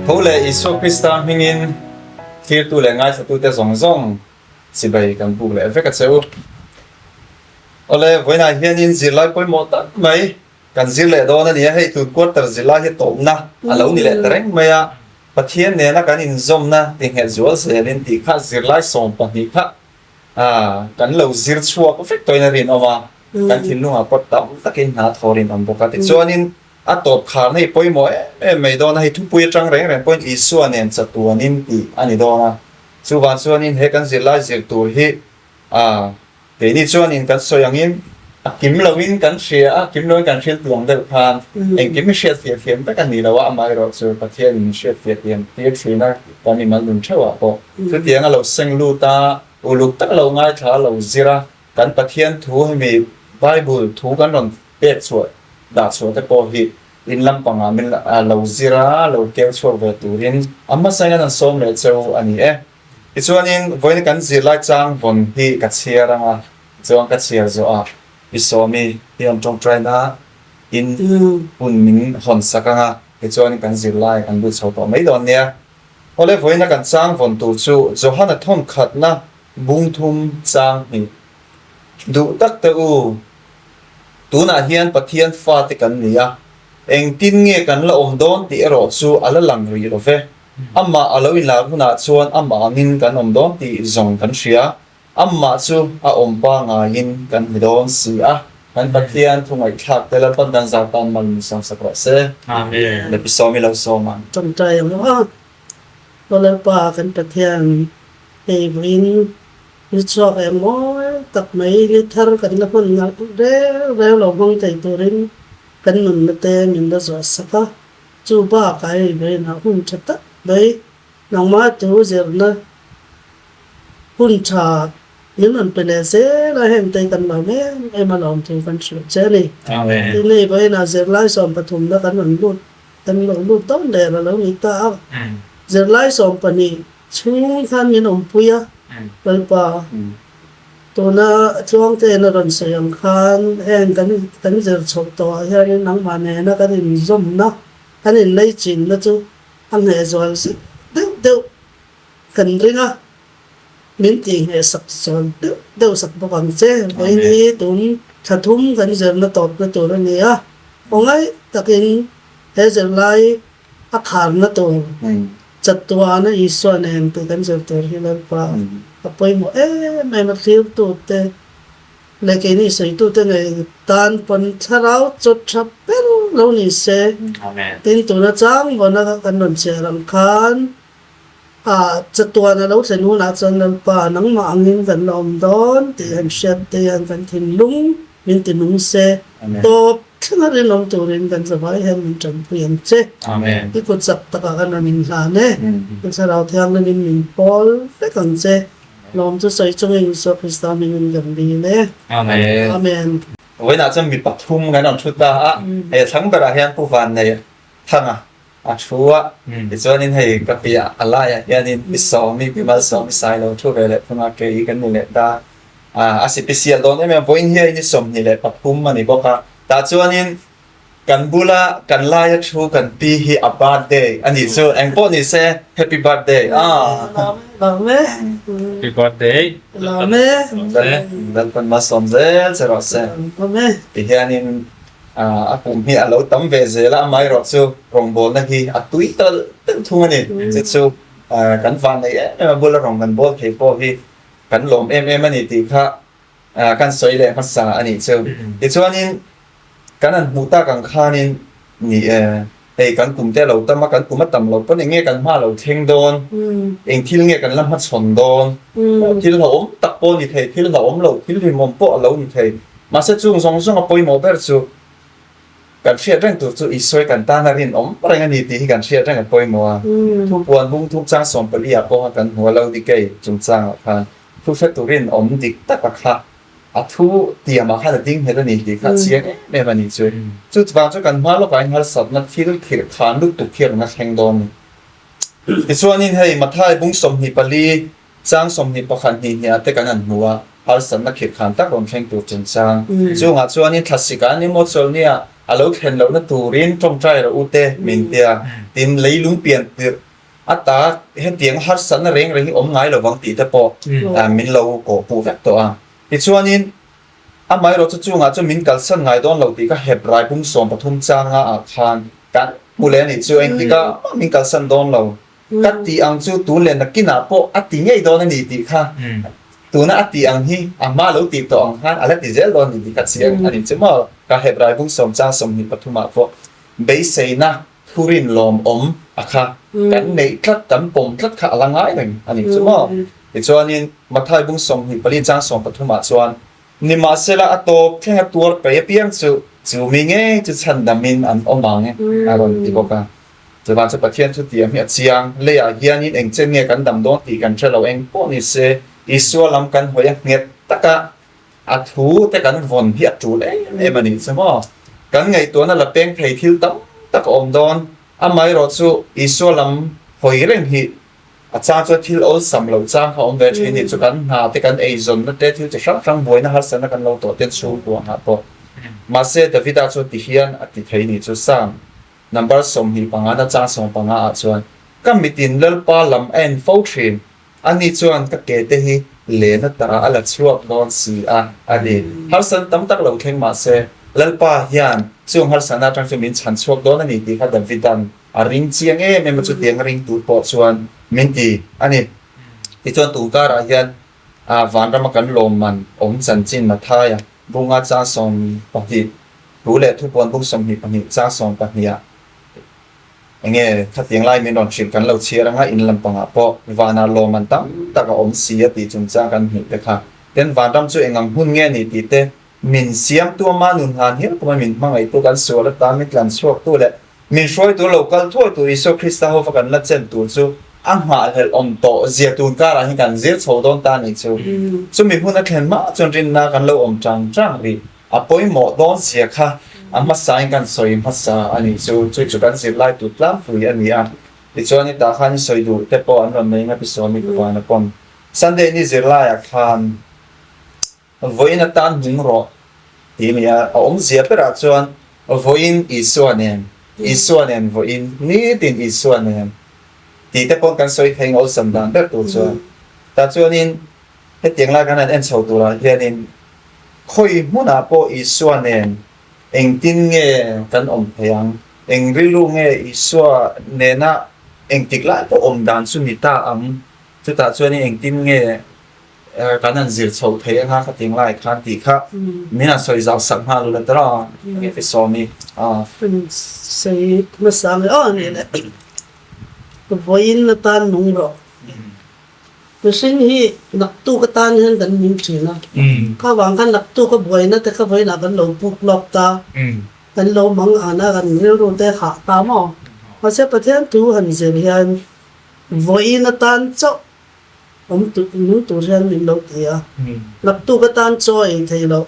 Tho leh Isua Krista hmingin thlirtu leh ngaithlatute zawng zawng chibai kan buk leh vek a che u. Awle, vawiinah hianin zirlai pawimawh tak mai kan zir leh dawn a ni a, hei tun quarter zirlai hi tawpna a lo ni leh ta reng mai a, Pathian nena kan inzawmna tinghet zual zelin tih kha zirlai 12 kha kan lo zir chhuak vek tawhin a rinawm a, kan thinlungah pawh tam takin hna thaw rinawm bawk a. Tichuanin a tawp kharna hi pawimawh em em mai dawn a, hei thupui atang reng reng pawhin Isua nen chatuanin tih a ni dawn a. Chuvang chuanin he kan zirlai zir tur hi Keini chuanin kan sawi angin a kim loin kan hria a, kim loin kan hrilh tuang deuh khan engkim i hriatfiah thiam vek a ni lo a, amaherawh chu Pathianin min hriatfiah thiam tir thin a, kan imal nun theuhah pawh chutiang a lo seng lut a, uluk tak lo ngaithla a lo zir a, kan Pathian thu hemi Bible thu kan rawn pek chhuah dah chhuah te pawh hi in lampangah min lo zir a, lo keu chhuak ve turin a hmasa hian an sawm leh cheu a ni e. Tichuanin, vawiin kan zirlai chang vawn hi ka chhiar ang a, tichuan ka chhiar zawh a, Pi Sawmi hian tawngtaina in hun min hawn sak ang a, tichuanin kan zirlai kan lut chho tawh mai dawn nia. Awle, vawiina kan chang vawn tur chu Johana thawnkhatna bung thum chang hnih duh tak te u, tunah hian Pathian fate kan ni a, engtin nge kan la awm dawn tih erawh chu a la lang rih lo ve. Amah a lo inlar hunah chuan amah angin kan awm dawn tih zawng kan hria. Amah chu a awm pangaiin kan hmu dawn si a. Kan Pathian thu ngaihthlak te Lalpan kan zar tan mal min sawmsak rawh se. Amen. Lepi sawm i lo sawm ang. Tawngtai ang aw. Aw Lalpa kan Pathian hei vawiin ni chhuak eng mawi tak mai ni thar kan la hman nalh reng reng lo hmang thei turin kan nunna te min la zuah sak a. Chu bakah hei vawiinah hun tha tak mai nangmah tu zirna hun tha min rawn pe leh zel a, heng te kan lawm em em a lawm thu kan hrilh che a ni. Tin hei vawiinah zirlai sawmpathumna kan rawn lut kan lo lut dawn der a lo ni ta a, zirlai 12 chhung khan min awmpui a, Lalpa. Tuna Tluangtein a rawn sawi ang khan heng kan kan zir chhoh tawhah hianin nangmah nena kan inzawmna, kan inleichinna chu a ngheh zual zet deuh deuh kan ring a, min tihngheh sak zual deuh deuh sak bawk ang che. Vawiin hi tun thla thum kan zirna tawpna tur a ni a, khawngaih takin he zirlai a kharna tur Chatuana Isua nen tih kan zir tur hi Lalpa a pawimawh em em a, thlirtute leh keini sawitute ngei tan pawn thlarau chaw tha ber lo ni se. Tin, tuna chang vawna kan rawn chhiar ang khan ah chatuana lo thlen hunah chuan Lalpa nangmah angin kan la awm dawn tih han hriat te hian kan thinlung Min ti nung se, tawp thlenga rinawm turin kan zavai hian min tanpui ang che. I kut chak takah kan rawn inhlan e. I Thlarau Thianghlimin min pawl vek ang che. Lawm chu sawi chungin Isua Krista hmingin kan dil e. Amen. Vawiinah chuan mi pathum kan rawn thu ta a, hei a thlang berah hian Pu Vannei Thanga A thu a, tichuanin hei ka piah a laiah hianin Pi Sawmi, Pi Malsawmi Sailo thu ve leh thung a, kei kan ni leh ta. A sipisial dawn em em, vawiin hian ni 23 a ni bawk a, tah chuanin kan bula kan laia thu kan pi hi a birthday a nih chu, engpawh ni se happy birthday a. Lawm e. Happy birthday. Lawm e. Lalpan Malsawm zel che rawh se. Lawm e. Tihianin A kum hi a lo tam ve zel a, amaherawh chu rawngbawlna hi a tui talh talh thung a ni. Chu chu kan van nei em em a, bula rawng kan bawl thei pawh hi kan lawm em em a ni tih kha kan sawi leh hmasa a nih chu. Tichuanin kan han hmuh tak ang khanin ni e, hei kan kum te a lo tam a, kan kum a tam loh pawn eng nge kan hma a lo thleng dawn, eng thil nge kan la hmachhawn dawn, thil hlauhawm tak pawh a ni thei, thil hlauhawm loh, thil hlimawm pawh a lo ni thei. Mahse chung zawng zawng a pawimawh ber chu kan hriat reng tur chu Isua kan tana rinawm reng a ni tih hi kan hriat reng a pawimawh a. Thupuan bung thum chang 14 ah pawha kan hmu a Laodikei chungchangah khan thu hretu rinawm dik taka kha a thu tiamah khan a ding nghet a ni tih kha a chiang em em a ni chu. Chuvang chu kan hma lawkah hian harsatna thil khirh khan lutuk hi a rawn a thleng dawn a ni. Tichuanin hei Mathai bung 24 Chang 21 hnih hniah te kan han hmu a, harsatna khirh khan tak rawn thleng tur chungchang. Chungah chuanin thlasik ah an emaw chawlhniah a lo thlen lohna turin tawngtai rawh u te min tia. Tin, leilung pian tirh ata hetiang harsatna reng reng hi awm ngai lovang tih te pawh min lo kawhpuh vek tawh a. Tichuanin, Amaherawhchu chungah chuan min kalsan ngai dawn lo tih ka Hebrai bung 13 changa ah khan kan hmu leh a nih chu. Engtikah mah min kalsan dawn lo. Ka tih ang chu tun leh nakinah pawh a ti ngei dawn a ni tih kha tuna a tih ang hi a hma lo tih tawh ang khan a la ti zel dawn a ni tih kha chiang a ni chu maw. Ka Hebrai bung sawm chang 23 ah pawh beiseina thurin lawmawm a kha kan neih tlat kan pawm tlat kha a la ngai reng a ni chu maw. Tichuanin Mathai bung 24 chang 13 ah chuan Nimahsela a tawp thleng a tuar pei apiang chu chu mi ngei chu chhandamin an awm ang a rawn ti bawk a. Chuvang chu Pathian thu tiam hi a chiang. Leiah hianin eng chen nge kan dam dawn tih kan hre lo eng pawh ni se, Isua lam kan hawi a nghet taka a thu te kan vawn hi a tul em em a nih chu maw. Kan ngaihtuahna la peng thei thil tam tak a awm dawn. Amaherawh chu Isua lam hawi reng hi a chang chuan thil awlsam lo chang kha awm ve thin nih chu kan hna te kan eizawnna te thil chi hrang hrang buaina harsatna kan lo tawh ten chhungkuangah pawh. Mahse Davida chuan ti hian a ti thei nih chu Psalm Number 25 na chang 15 ah chuan, Ka mitin Lalpa lam a en fo thin, ani chuan ka ke te hi len ata a la chhuak dawn si a, a ti. Harsatna tam tak lo thleng mah se, Lalpa hian chung harsatna atang chu min chhan chhuak dawn a ni tih kha Davida'n a ring chiang em em a, chutiang a ring tur pawh chuan min ti a ni. Tichuan tun karah hian vanrama kan lawmman awm chanchin Mathaia bunga chang 12 Thu leh thupuan bung 22 chang 12 ah enge khatiang lai min rawn hrilh kan lo chhiar anga in lampangah pawh vanah lawm an tam tak a awm si a tih chungchang kan hmuh te kha. Tin vanram chu engang hmun nge ni tih te min siamtu ama nun hlan hial pawh min hmangaihtu kan sual atan min tlan chhuaktu leh min hruaitu lo kal thuaitu Isua Krista hova kan la chen tur chu a nghahhlelh awm tawh zia tun karah hian kan zir chho dawn ta nih chu. Chumi hun a thlen hma chuan rinna kan lo awm chang chang rih. A pawimawh dawn zia kha a hmasain kan sawi hmasa a nih chu, chu chu kan zirlai tur tlangpui a ni a. Tichuan i tah khan i sawi duh te pawh an rawn nei nga Pisawmi Puan a pawm. Sunday ni zirlaiah khan vawiin atan hming rawh tih a ni a, a awmzia berah chuan vawiin Isua nen, Isua nen vawiin, nitin Isua nen tih te pawh kan sawi thei ngawlsam dan ber tur chuan. Tah chuanin hetiang lai kan han en chho turah hianin Khawi hmunah pawh Isua nen engtin nge kan awm thei ang? Eng rilru nge Isua nena engtik lai pawh awm dan chu ni ta ang? Chutah chuanin engtin nge kan han zir chhoh thei anga khatiang lai khan tih kha min han sawi zau sak nghal ula tawh a, enge ti sawm i? Sawi hmasa nge aw ni le, vawiin atan nung rawh. Mihring hi naktuk atan hian kan hming thin a, kha vang khan naktuk a buaina te kha vawiinah kan lo puk lawk ta, kan lo mang an a, kan rilru te hah ta maw? Mahse Pathian thu han zir hian vawiin atan chauh awm nung tur hian min lo ti a, naktuk atan chaw ei theih loh.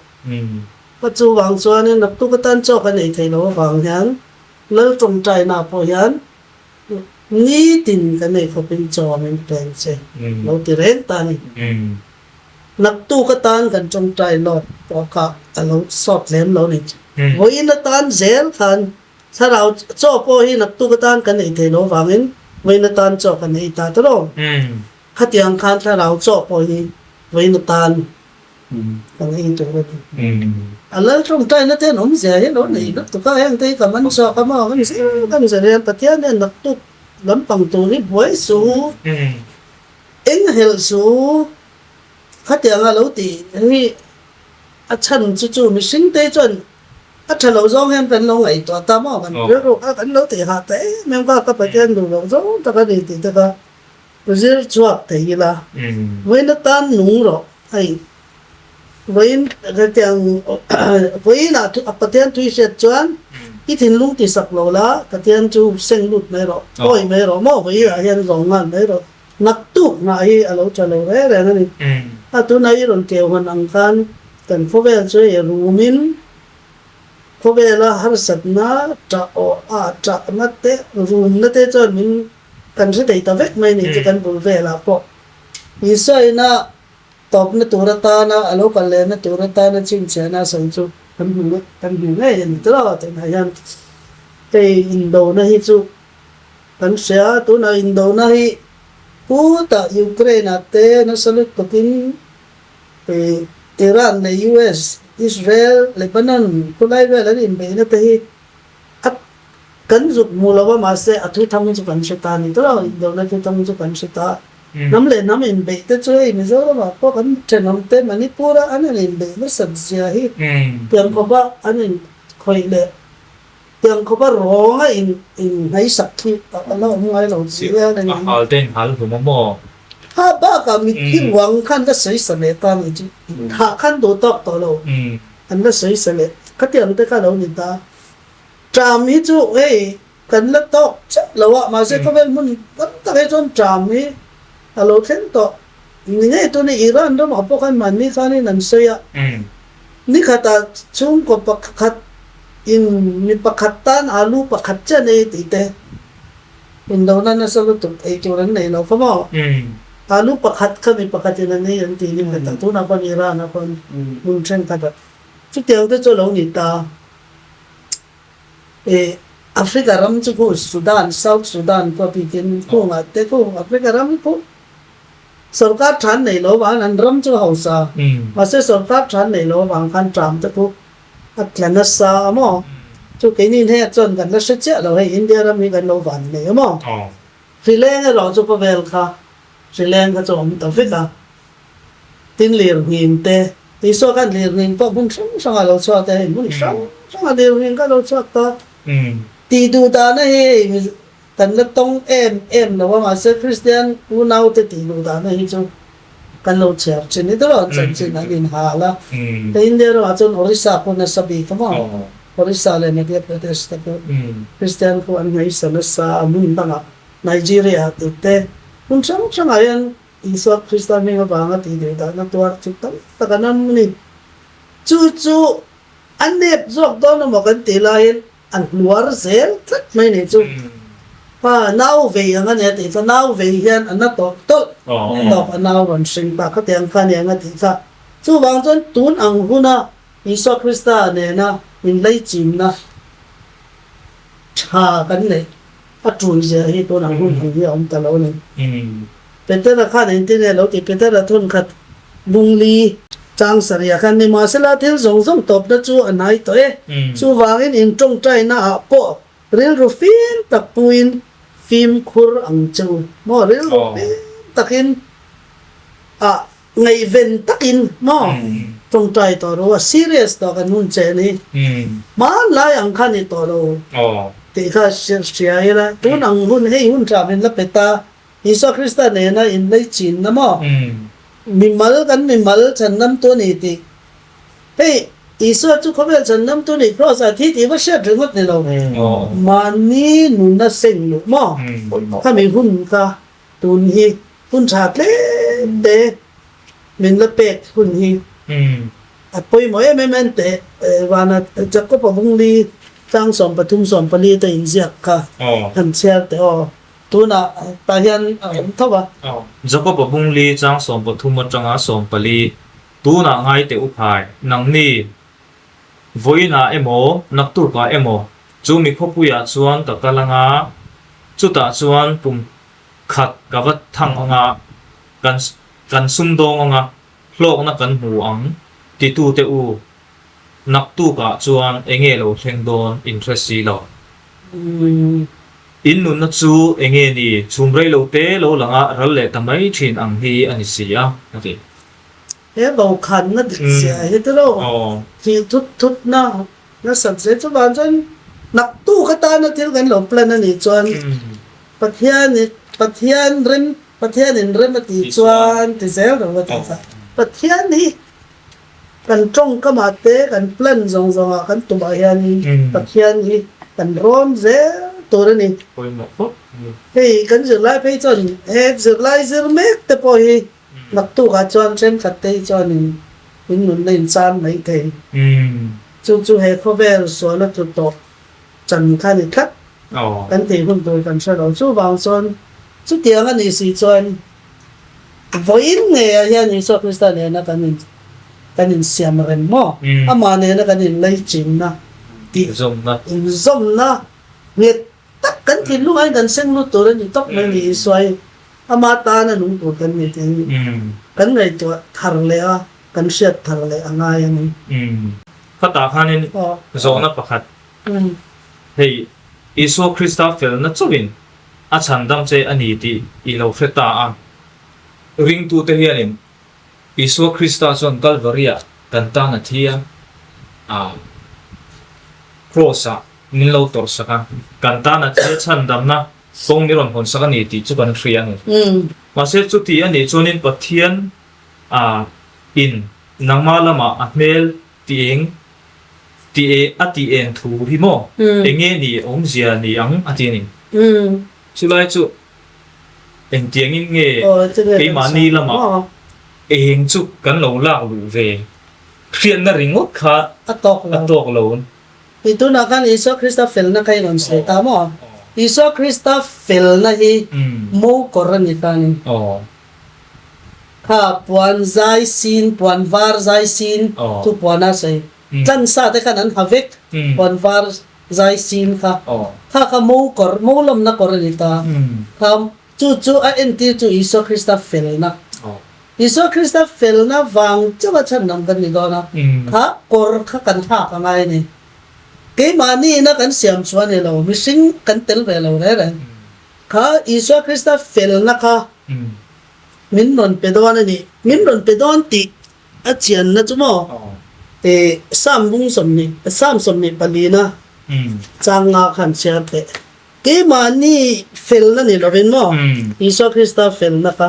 Ka chuvang chuanin naktuk atan chaw kan ei theih loh avang hian Lal tawngtaina pawh hian Nitin kan ei khawpin chaw min peng che lo ti reng ta ni. Naktuk atan kan tawngtai lawk pawh kha a lo sawt lem lo ni. Vawiin atan zel khan thlarau chaw pawh hi naktuk atan kan ei thei lo vangin vawiin atan chaw kan ei ta ta lo. Khatiang khan thlarau chaw pawh hi vawiin atan Kan ei tur a ni. A lal tawngtaina te an awm zia hi lo nei lutuk a, heng te hi ka man chhuak a maw kan zir kan zir hian Pathian hian naktuk lampang tur hi buai su, eng helh su, khatiang a lo tih hi a chhan chu chu mihring te hi chuan a tha lo zawng hian kan lo ngaihtuah ta maw kan rilru kha kan lo tih hah ta em em kha ka Pathian duh loh zawng tak a ni tih te kha Zir chhuak thei ila, vawiin atan nung rawh hei, vawiin hetiang vawiin ah Pathian tui hriat chuan i thinlung ti sak lo la, Pathian chu seng lut mai rawh, pawi mai rawh maw vawiin ah hian zawng nghal mai rawh, naktuk nghah hi a lo tha lo reng reng a ni. A tunah i rawn keu hawn ang khan kan khawvel chu hei rumin khawvela harsatna ṭah awh a ṭahna te rumna te chuan min Kan hre thei ta vek mai ni chu kan bul velah pawh Isua ina tawpna tur atana a lo kal lehna tur atana chhinchhiahna a sawi chu. Kan hmu kan hmu ngei a ni tawh tunah hian hei indona hi chu kan hria a, tunah indona hi putah Ukraine ah te nasa lutukin ih Iran leh US, Israel, Lebanon khulai vel an inbeihna te hi a Kan zuk hmu lo a, mahse a thuthang chu kan hre ta a ni tawh, indona thuthang chu kan hre ta. Hnam leh hnam inbeih te chu hei Mizoramah pawh kan thenawm te Manipur-a an han inbeih nasat zia hi tiang khawpa an inkhawih leh tiang khawpa rawnga inhmaisak hi a la awm ngai lo tih hian a ni. A hal te inhal hlum a maw? Kha bakah mitthi ruang khan la sawi sa leh ta a ni chu. Thah khan duh tawk tawh lo, an la sawi sa leh. Khatiang te kha a lo ni ta. Ṭam hi chu hei kan la tawk chiah lo a, mahse khawvel hmun tam tak hi chuan ṭam hi a lo thleng tawh. Ni ngei tuna Iran ramah pawh khan mahni khanin an sawi a, ni khatah chhungkaw pakhat in mi pakhat tan alu pakhat chiah nei tih te indona nasa lutuk ei tur an nei lo kha maw? Alu pakhat kha mi pakhatin a nei an ti ni khatah tunah khawn Iran-ah khawn hmun thenkhatah chutiang te chu a lo ni ta. Africa ram chu khu Sudan, South Sudan khua bikin khungah te khu Africa ram khu sorkar tha an nei lo vang an ram chu hausa mahse sorkar tha an nei lo vang khan tram te khu a tla nasa a maw chu keini in hei chuan kan la hre chiah lo hei India ram hi kan lo van nei a maw hrileng erawh chu khawvel kha hrileng kha chu a awm ta vek a. Tin lirnghing te, Isua khan lirnghing pawh hmun hrang hrangah a lo chhuak a, hei hmun hrang hrangah lirnghing kha a lo chhuak ta. Tih duh dahna hi hei kan la tawng em em lo a, mahse Kristian unaute tih duh dahna hi chu kan lo chhiar thin ni deuh a, an chanchin an inhal a. Hei India ramah chuan Orissa pawh nasa bik a maw? Orissa leh Madhya Pradesh te pawh Kristian khu an ngaihsa nasa a, hmun dangah Nigeria tih te hmun hrang hrangah hian Isua Krista hming avanga tih duh dahna tuar chu tam tak an awm a ni. Chu chu a nep zawk dawn emaw kan tih laiin a hnuar zel tlat mai nih chu. Pa nau vei ang a nia tih kha nau vei hian a na tawlh tawlh tawp a nau rawn hring ta khatiang kha a ni ang a tih kha. Chuvang chuan tun ang huna Isua Krista nena inleichimna tha kan neih A tul zia hi tunah hun ang hi a awm ta lo a ni. Petera khan engtin nge a lo ti? Petera thun khat Bungli chang sarih khan nimahsela thil zawng zawng tawpna chu a hnai tawh e. Chuvangin in tawngtaina ah pawh rilru fim tak puin fimkhur ang che u maw? Rilru fim takin ah Ngaihven takin maw tawngtai tawh ro a serious tawh kan hun che ni hmanlai ang kha ni tawh lo tih kha hria ila tun ang hun hei hun tha min la pe ta Isua Krista nena inlei chinna maw mimal kan mimal chhandam tu a ni tih hei Isua chu khawvel chhandam tu ni kraws ah thi tih va hriat ringawt ni lo mahni nuna seng luh maw khami hun kha Tun hi hun tha tlem te min la pek hun hi a pawimawh em em en teh vana Jacob-a Bungli tlang 13 14 te inziak kha han chhiar teh aw tunah tah hian a awm tho a. Jacob-a Bungli chang 13 atanga 14 tunah ngai teh u khai nangni Vawiinah emaw, naktukah emaw, chu mi khawpuiah chuan ka kal anga, chutah chuan kum khat ka va thang anga, kan kan sumdawng anga, hlawkna kan hmu ang, titute u, naktukah chuan enge lo thleng dawn in hre si lo. In nunna chu enge ni, chhum rei lo te lo langa ral leh ta mai thin ang hi a ni si a, a ti. He bokhanna dik zia hi tilo thih thut thut na nasat zel chuvang chuan naktuk atana thil kan lo plan a nih chuan Pathian Pathian rem Pathian in rem a tih chuan ti zel reng a tih kha Pathian hi kan tawngkam ah te kan plan zawng zawng ah kan tum ah hian Pathian hi kan rawn zel tur a ni. Hei kan zirlai phei chuan he zirlai zir mek te pawh hi Naktukah chuan thenkhat te hi chuanin in nunna in chan mai thei. Chu chu he khawvel sual a tlu tawh chan kha ni tlat. Kan tih hun tur kan hre lo. Chuvang chuan chutiang a nih si chuan vawiin ngeiah hian Isua Krista nena kan in kan insiam reng maw? Amah nena kan inlaichinna tih inzawmna nghet tak kan thinlung aiin kan seng lut tur a ni tawp mai a ni. Isua hi ama tana nung tur kan ni tih kan ngaihtuah thar leh a, kan hriat thar leh a ngai a ni. Khatah khanin zawhna pakhat hei Isua Krista felna chauhin a chhandam che a ni tih i lo hre ta a. Ringtute hianin Isua Krista chuan Kalvari-ah kan tan a thi a, a Kraws-ah min lo tawrhsak a, kan tan a thi a chhandamna kawng min rawn hawnsak a ni tih chu kan hria a ni. Mahse chuti a nih chuanin Pathian a in nangmah lamah a hmel ti eng ti e a tih eng thu hi maw enge ni awmzia ni ang a ti a ni. Chulai chu Engtiangin nge keimahni lamah eng chu kan lo lak luh ve? Hriatna ringawt kha a tawk lo. I tunah khan Isua Krista felna kha i rawn sawi ta maw? Isua Krista felna hi mo kawr a ni ta a ni. Kha puan zai sin, puan var zai sin chu puan a sawi. Tlansa te khan an ha vek puan var Zai sin kha kha kha mo kawr, mo lawmna kawr a ni ta. Kha chu chu a entir chu Isua Krista felna. Isua Krista felna vang chauha chhandam kan ni dawn a, kha kawr kha kan thlak a ngai a ni. Keimahni ina kan siam chu a ni lo, mihring kan tel ve lo reng reng. Kha Isua Krista felna kha min rawn pe dawn a ni. Min rawn pe dawn tih A chianna chu maw? I Psalm bung 20, Psalm 24na chang nga khan chhiar teh. Keimahni felna ni lovin maw? Isua Krista felna kha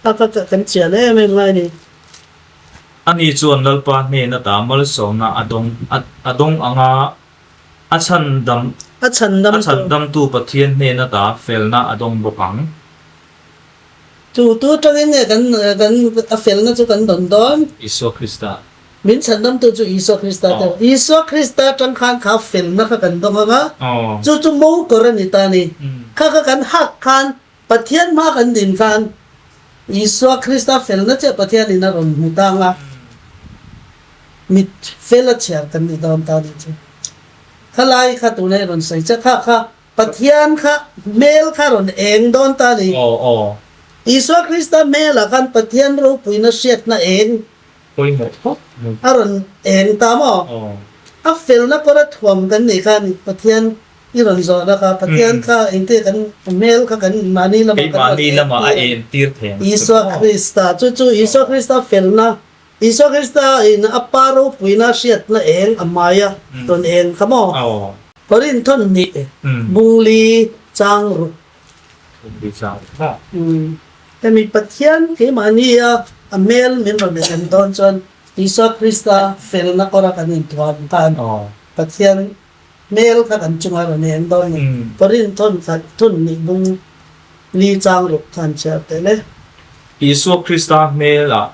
a ka kan chian em em ngai ni. Ani chuan Lalpa hnen ata malsawmna a dawng a dawng ang a, a chhandam A chhandamtu. A chhandamtu Pathian hnen ata felna a dawng bawk ang. Tu tu tangin nge kan kan a felna chu kan dawn dawn? Isua Krista. Min chhandamtu chu Isua Krista te. Isua Krista tang khan kha felna kha kan dawng ang a, chu chu mo kawr a ni ta a ni. Kha kha kan hak khan Pathian hma kan din khan Isua Krista felna chiah Pathianin a rawn hmu ta ang a, mit fel a chhiar kan ni dawn ta a ni chu. Khalai kha tunah i rawn sawi che kha kha Pathian kha hmel kha rawn eng dawn ta a ni. Isua Krista hmelah khan Pathian ropuina hriatna eng a rawn eng ta maw? A felna kawra thuam kan nih kha a ni. Pathian i rawn zawhna kha, Pathian kha engtia kan hmel kha kan mahni lamah kan rawn en tir a. Isua Krista, chu chu Isua Krista felna Isua Krista in a Pa ropuina hriatna eng a hmai a rawn eng kha maw? Korinth thawn hnih bung li chang ruk. Hemi Pathian keimahni a a hmel min rawn en dawn chuan Isua Krista felna kawra kan intuam khan Pathian hmel kha kan chunga rawn eng dawn a ni. Korinth thawn khat thun hnih bung li chang ruk khan chhiar tel e. Isua Krista hmelah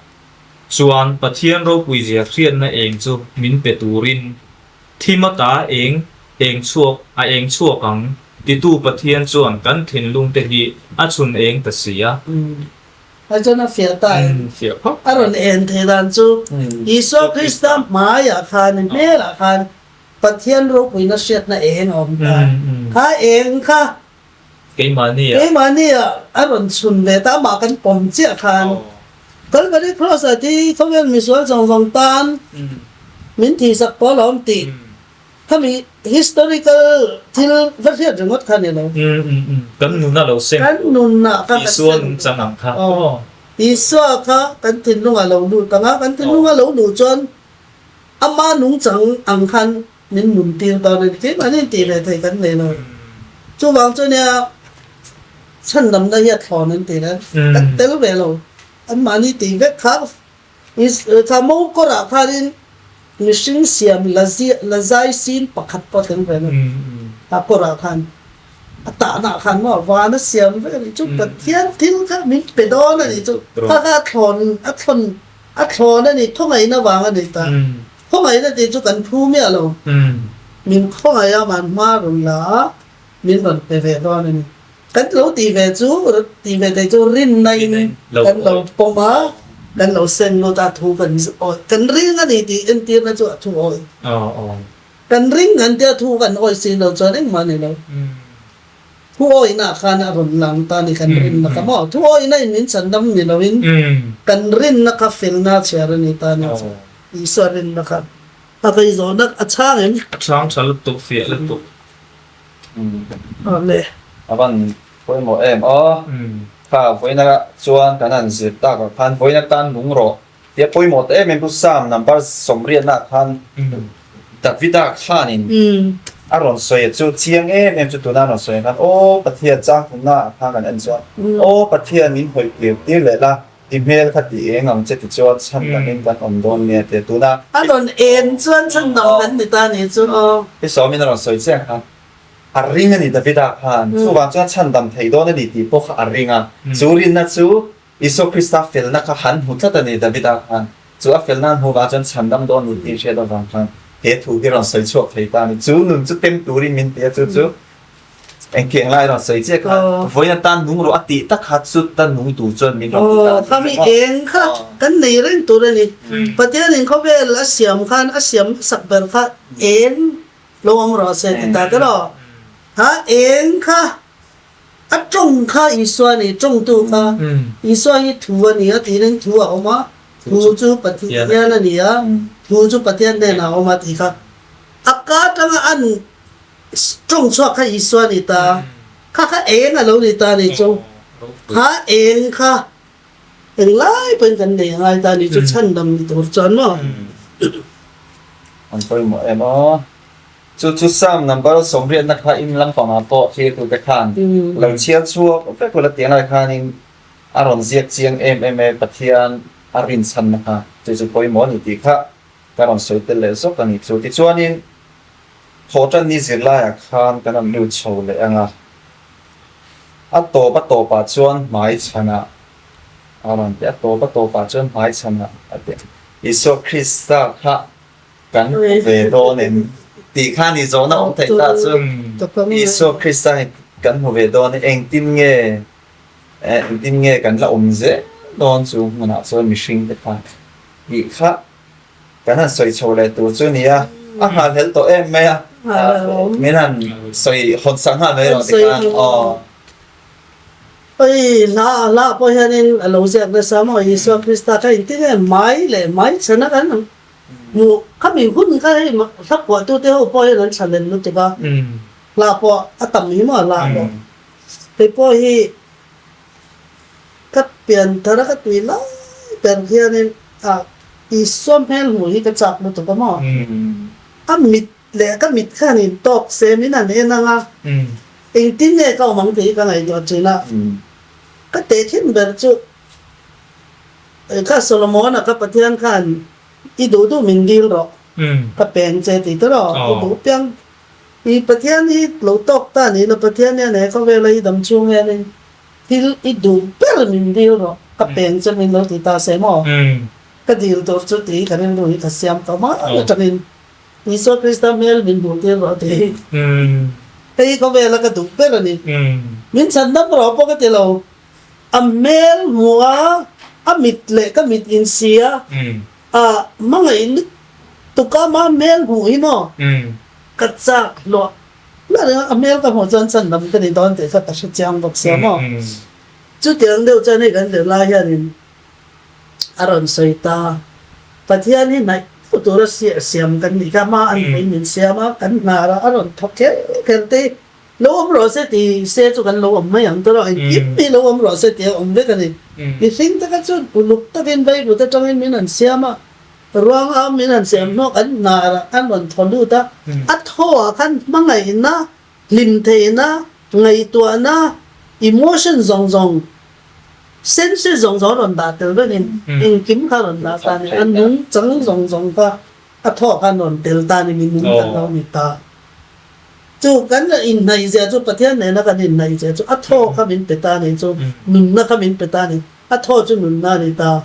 Chuan Pathian ropuizia hriatna eng chu min pe turin thim ata eng eng chhuak a eng chhuak ang titu Pathian chuan kan thinlung te hi a chhun eng ta si a. Hei chuan a fiah ta em? Fiah khawp A rawn en thei dan chu Isua Krista hmaiah khan, hmelah khan Pathian ropuina hriatna eng a awm ta. Kha eng kha Keimahni ah. Keimahni ah a rawn chhun ve ta, amah kan pawm chiah khan Kalvari Cross ah thi khawvel misual zawng zawng tan min thihsak pawl a awm tih khami historical thil va hriat ringawt kha a ni lo. Kan nun a lo seng. Kan nun ah kha kan seng. Isua nungchang ang kha. Isua kha kan thinlung ah lo lut ang a, kan thinlung a lo luh chuan ama nungchang ang khan Min nun tir dawn a ni. Keimahni in tih ve thei kan nei lo. Chuvang chu nia chhandamna hi a thlawn an ti le. Kan tel ve lo. Anmahni tih vek kha kha mo kawrah khanin mihring siam la la zai sin pakhat pawh tel ve lo. Kha kawrah khan a tahna ah khan maw van a siam vek a nih chu. Pathian thil kha min pe dawn a nih chu. Kha kha a thlawn a thlawn a thlawn a ni. Thawngaihna vang a ni ta. Khawngaihna tih chu kan phu miah lo. Min khawngaih a van hma rawn la a, min rawn pe ve dawn a ni. Kan lo tih ve chu, tih ve thei chu rinna in kan lo pawm a. Kan lo seng lut a thu kan awi kan ring a ni tih entirna chu a thu awi. Kan ring kan tia thu kan awi si lo chuan engmah a ni lo. Thu awihna ah khan a rawn lang ta ni kan rinna kha maw? Thu awihna in min chhandam ni loin kan rinna kha felna chhiar a ni ta ni chu Isua rinna kha a vei zawhna a chhang em? A chhang tha lutuk fiah lutuk. Awle. A van pawimawh em aw. Kha vawiina chuan kan han zir tak ah khan vawiina tan nung rawh tia pawimawh ta em em chu Psalm number sawmriatna ah khan Davida khanin a rawn sawi a chu chiang em em chu tuna a rawn sawi ang khan aw Pathian chang thumna ah khan kan en chuan aw Pathian min hawi kir tir leh la i hmel kha ti eng ang che tichuan chhan dangin kan awm dawn nia tia tuna A rawn en chuan chhan dang kan ni ta ni chu aw. I sawmin a rawn sawi chiang khan a ring a ni Davida khan chuvang chuan chhan dam thei dawn a ni tih pawh kha a ring a chu rinna chu Isua Krista felna kha han hmu tlat a ni, Davida khan. Chu a felna an hmuh vang chuan chhandam dawn ni tih hriat avang khan he thu hi rawn sawi chhuak thei ta a ni. Chu nun chu tem turin min ti a, chu chu engkiang lai rawn sawi chiah kha vawiin atan nung rawh a tih tak kha chu ta nung tur chuan min rawn ti ta a ni. Aw, khami eng kha kan nei reng tur a ni. Pathianin khawvel a siam khan a siam hmasak ber kha eng lo awm rawh se ti ta te rawh. Ha eng kha A tawng kha Isua a ni, tawngtu kha Isua hi thu a ni a tiin thu a awm a, thu chu Pathian a ni a, thu chu Pathian hnenah a awm a tih kha. A ka atanga an tawng chhuak kha Isua a ni ta, kha kha eng a lo ni ta a ni chu. Kha eng kha englai pawhin kan nei a ngai ta a ni chu chhandam ni tur chuan maw. An pawimawh em aw. Chu chu Psalm number sawmriatna kha in lampangah pawh thirtute khan lo chhiar chhuak vek ula tih angai khanin a rawn ziak chiang em em e, Pathian a rinchhanna kha chu chu pawimawh a ni tih kha ka rawn sawi tel leh zawk a ni. Chu tichuanin Thawhtanni zirlaiah khan kan rawn lut chho leh ang a, a tawp a tawpah chuan hmaichhanah a rawn ti a, tawp a tawpah chuan hmaichhanah a ti a, Isua Krista kha Kan hmu ve dawn em tih kha ni zawhna awm theih ta chu Isua Krista hi kan hmu ve dawn e, engtin nge engtin nge kan la awm zel dawn chu hmunah chuan mihring te kha tih kha kan han sawi chho leh tur chu nia, a nghahhlelh tawh em mai a, min han sawi hawn sak nghal mai rawh tikhan aw. Hei hla hla pawh hianin a lo ziak nasa maw Isua Krista kha engtin nge mai leh mai chhana kan Hmuh khami hun kha hei hla phuahtute ho pawh hian an thla len lutuk a, hla pawh a tam hi maw hla pawh. Kei pawh hi ka pian thar a ka tui lai ber hianin ah Isua hmel hmuh hi ka chak lutuk a maw. A mit leh ka mit khan in tawk se min han en ang a, engtin nge ka awm ang tih hi ka ngaihtuah thin a. Ka tehkhin ber chu Kha Solomon-a ka Pathian khan i duh duh min dil rawh, ka peng che tih te rawh, i duh piang. I Pathian hi lo tawk ta ni la, Pathian hian he khawvela i dam chhung hianin thil i duh ber min dil rawh, ka peng che min lo ti ta se maw? Ka dil tur chu tih ka rilru hi ka siam tawh mai atangin Isua Krista hmel min hmuh tir rawh tih hi hei khawvela ka duh ber a ni. Min chhandam rawh pawh ka ti lo. A hmel hmuh a, a mit leh ka mit insi a, a hmangaih lutuk a, ama hmel hmuh hi maw ka chak hluah hluah reng a, a hmel ka hmuh chuan chhandam ka ni dawn tih kha ka hre chiang bawk sia maw. Chutiang deuh chuan hei kan zirlai hianin a rawn sawi ta, Pathian hi hnaih deuh tura siam kan nih kha, hma an hmuhin min siam a, kan hnarah a rawn thawk kher kher te hi Lo awm rawh se ti se chu kan lo awm mai ang tawh a, engkim hi lo awm rawh se tih a awm vek a ni. Mihring te kha chuan uluk takin Bible te atangin min han siam a, ruang am min han siam hnawk an hnarah an rawn thaw lut a, a thawah khan hmangaihna, hlim theihna, ngaihtuahna, emotion zawng zawng, senses zawng zawng a rawn dah tel vekin engkim kha a rawn dah ta a ni, a nungchang zawng zawng kha a thawh khan rawn tel ta a ni, mi nung kan lo ni ta. Chu kan inhnaihzia chu Pathian nena kan inhnaihzia chu a thaw kha min pe ta a ni chu, nunna kha min pe ta a ni, a thaw chu nunna a ni ta.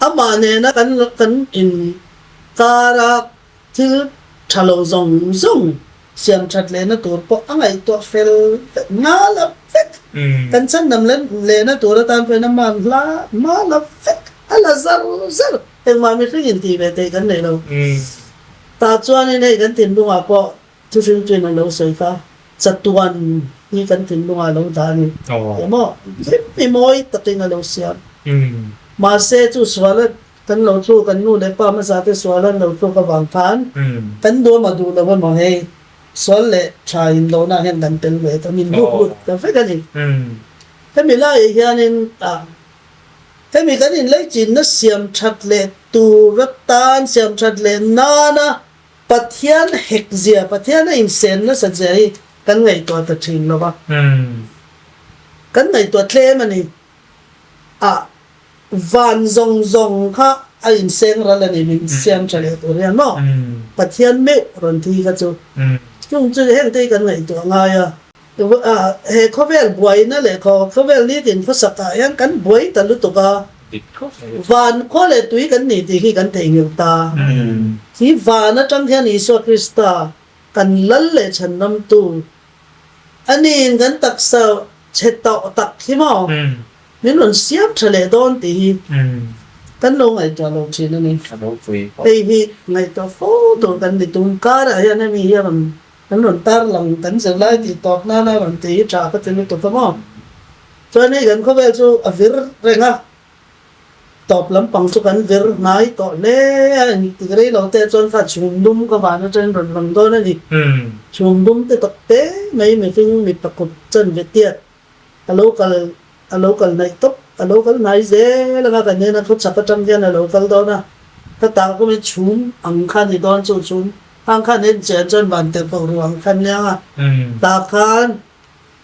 Amah nena kan kan inkara thil tha lo zawng zawng siam that lehna tur pawh a ngaihtuah fel vek nghal a vek. Kan chhandam lehna tur atan pawhin a man hla hmal a vek. A la zar zar. Engmah mihring in tih ve theih kan nei lo. Tah chuanin hei kan thinlungah pawh Thuhriltuin a lo sawi kha, Chatuan hi kan thinlungah a lo dah a ni. Emaw, hlim mi mawi takin a lo siam. Mahse, chu suala kan lo tluk, kan nu leh pa hmasa te suala an lo tluk avang khan kan duam a duh lo emaw hei, sual leh tha inlohna hian kan tel ve ta, min buk lut ta vek a ni. Hemi laiah hianin hemi kan inlaichinna siam that leh tur atan, siam that leh nana Pathian hek zia, Pathian a insen nasat zia hi kan ngaihtuah ta thin lo va. Kan ngaihtuah tlem a ni. A van zawng zawng kha a inseng ral a ni, min siam tha leh tur hian maw? Pathian meuh rawn thi kha chu. Chung chu heng te hi kan ngaihtuah ngai a. He khawvel buaina leh khawvel nitin khawsak ah hian kan buai ta lutuk a, van khua leh tui kan ni tih hi kan theihnghilh ta. Hi van atang hian Isua Krista kan lal leh chhanramtu a niin kan taksa chhe tawh tak hi maw min rawn siam tha leh dawn tih hi kan lo ngaihtuah lo thin a ni. Hei hi ngaihtuah fo tur kan ni tum karah hian hemi hi a rawn An rawn tar lang kan zirlai tih tawp nana rawn ti hi tha ka ti lutuk a maw? Chuan hei kan khawvel chu a vir reng a, tawp lampang chu kan vir hnai tawh hle a, engtik rei lo te chuan kha chhum dum ka van atangin rawn lang dawn a ni. Chhum dum te tak te mai mihring mipa kut chan ve tiat A lo kal, a lo kal hnaih tawp, a lo kal hnai zel anga kan en a, khawchhak atang hian a lo kal dawn a, ka tah kawm hi chhum ang kha ni dawn chu chhum ang khan en chian chuan van tel ko ru ang khan nia a, tah khan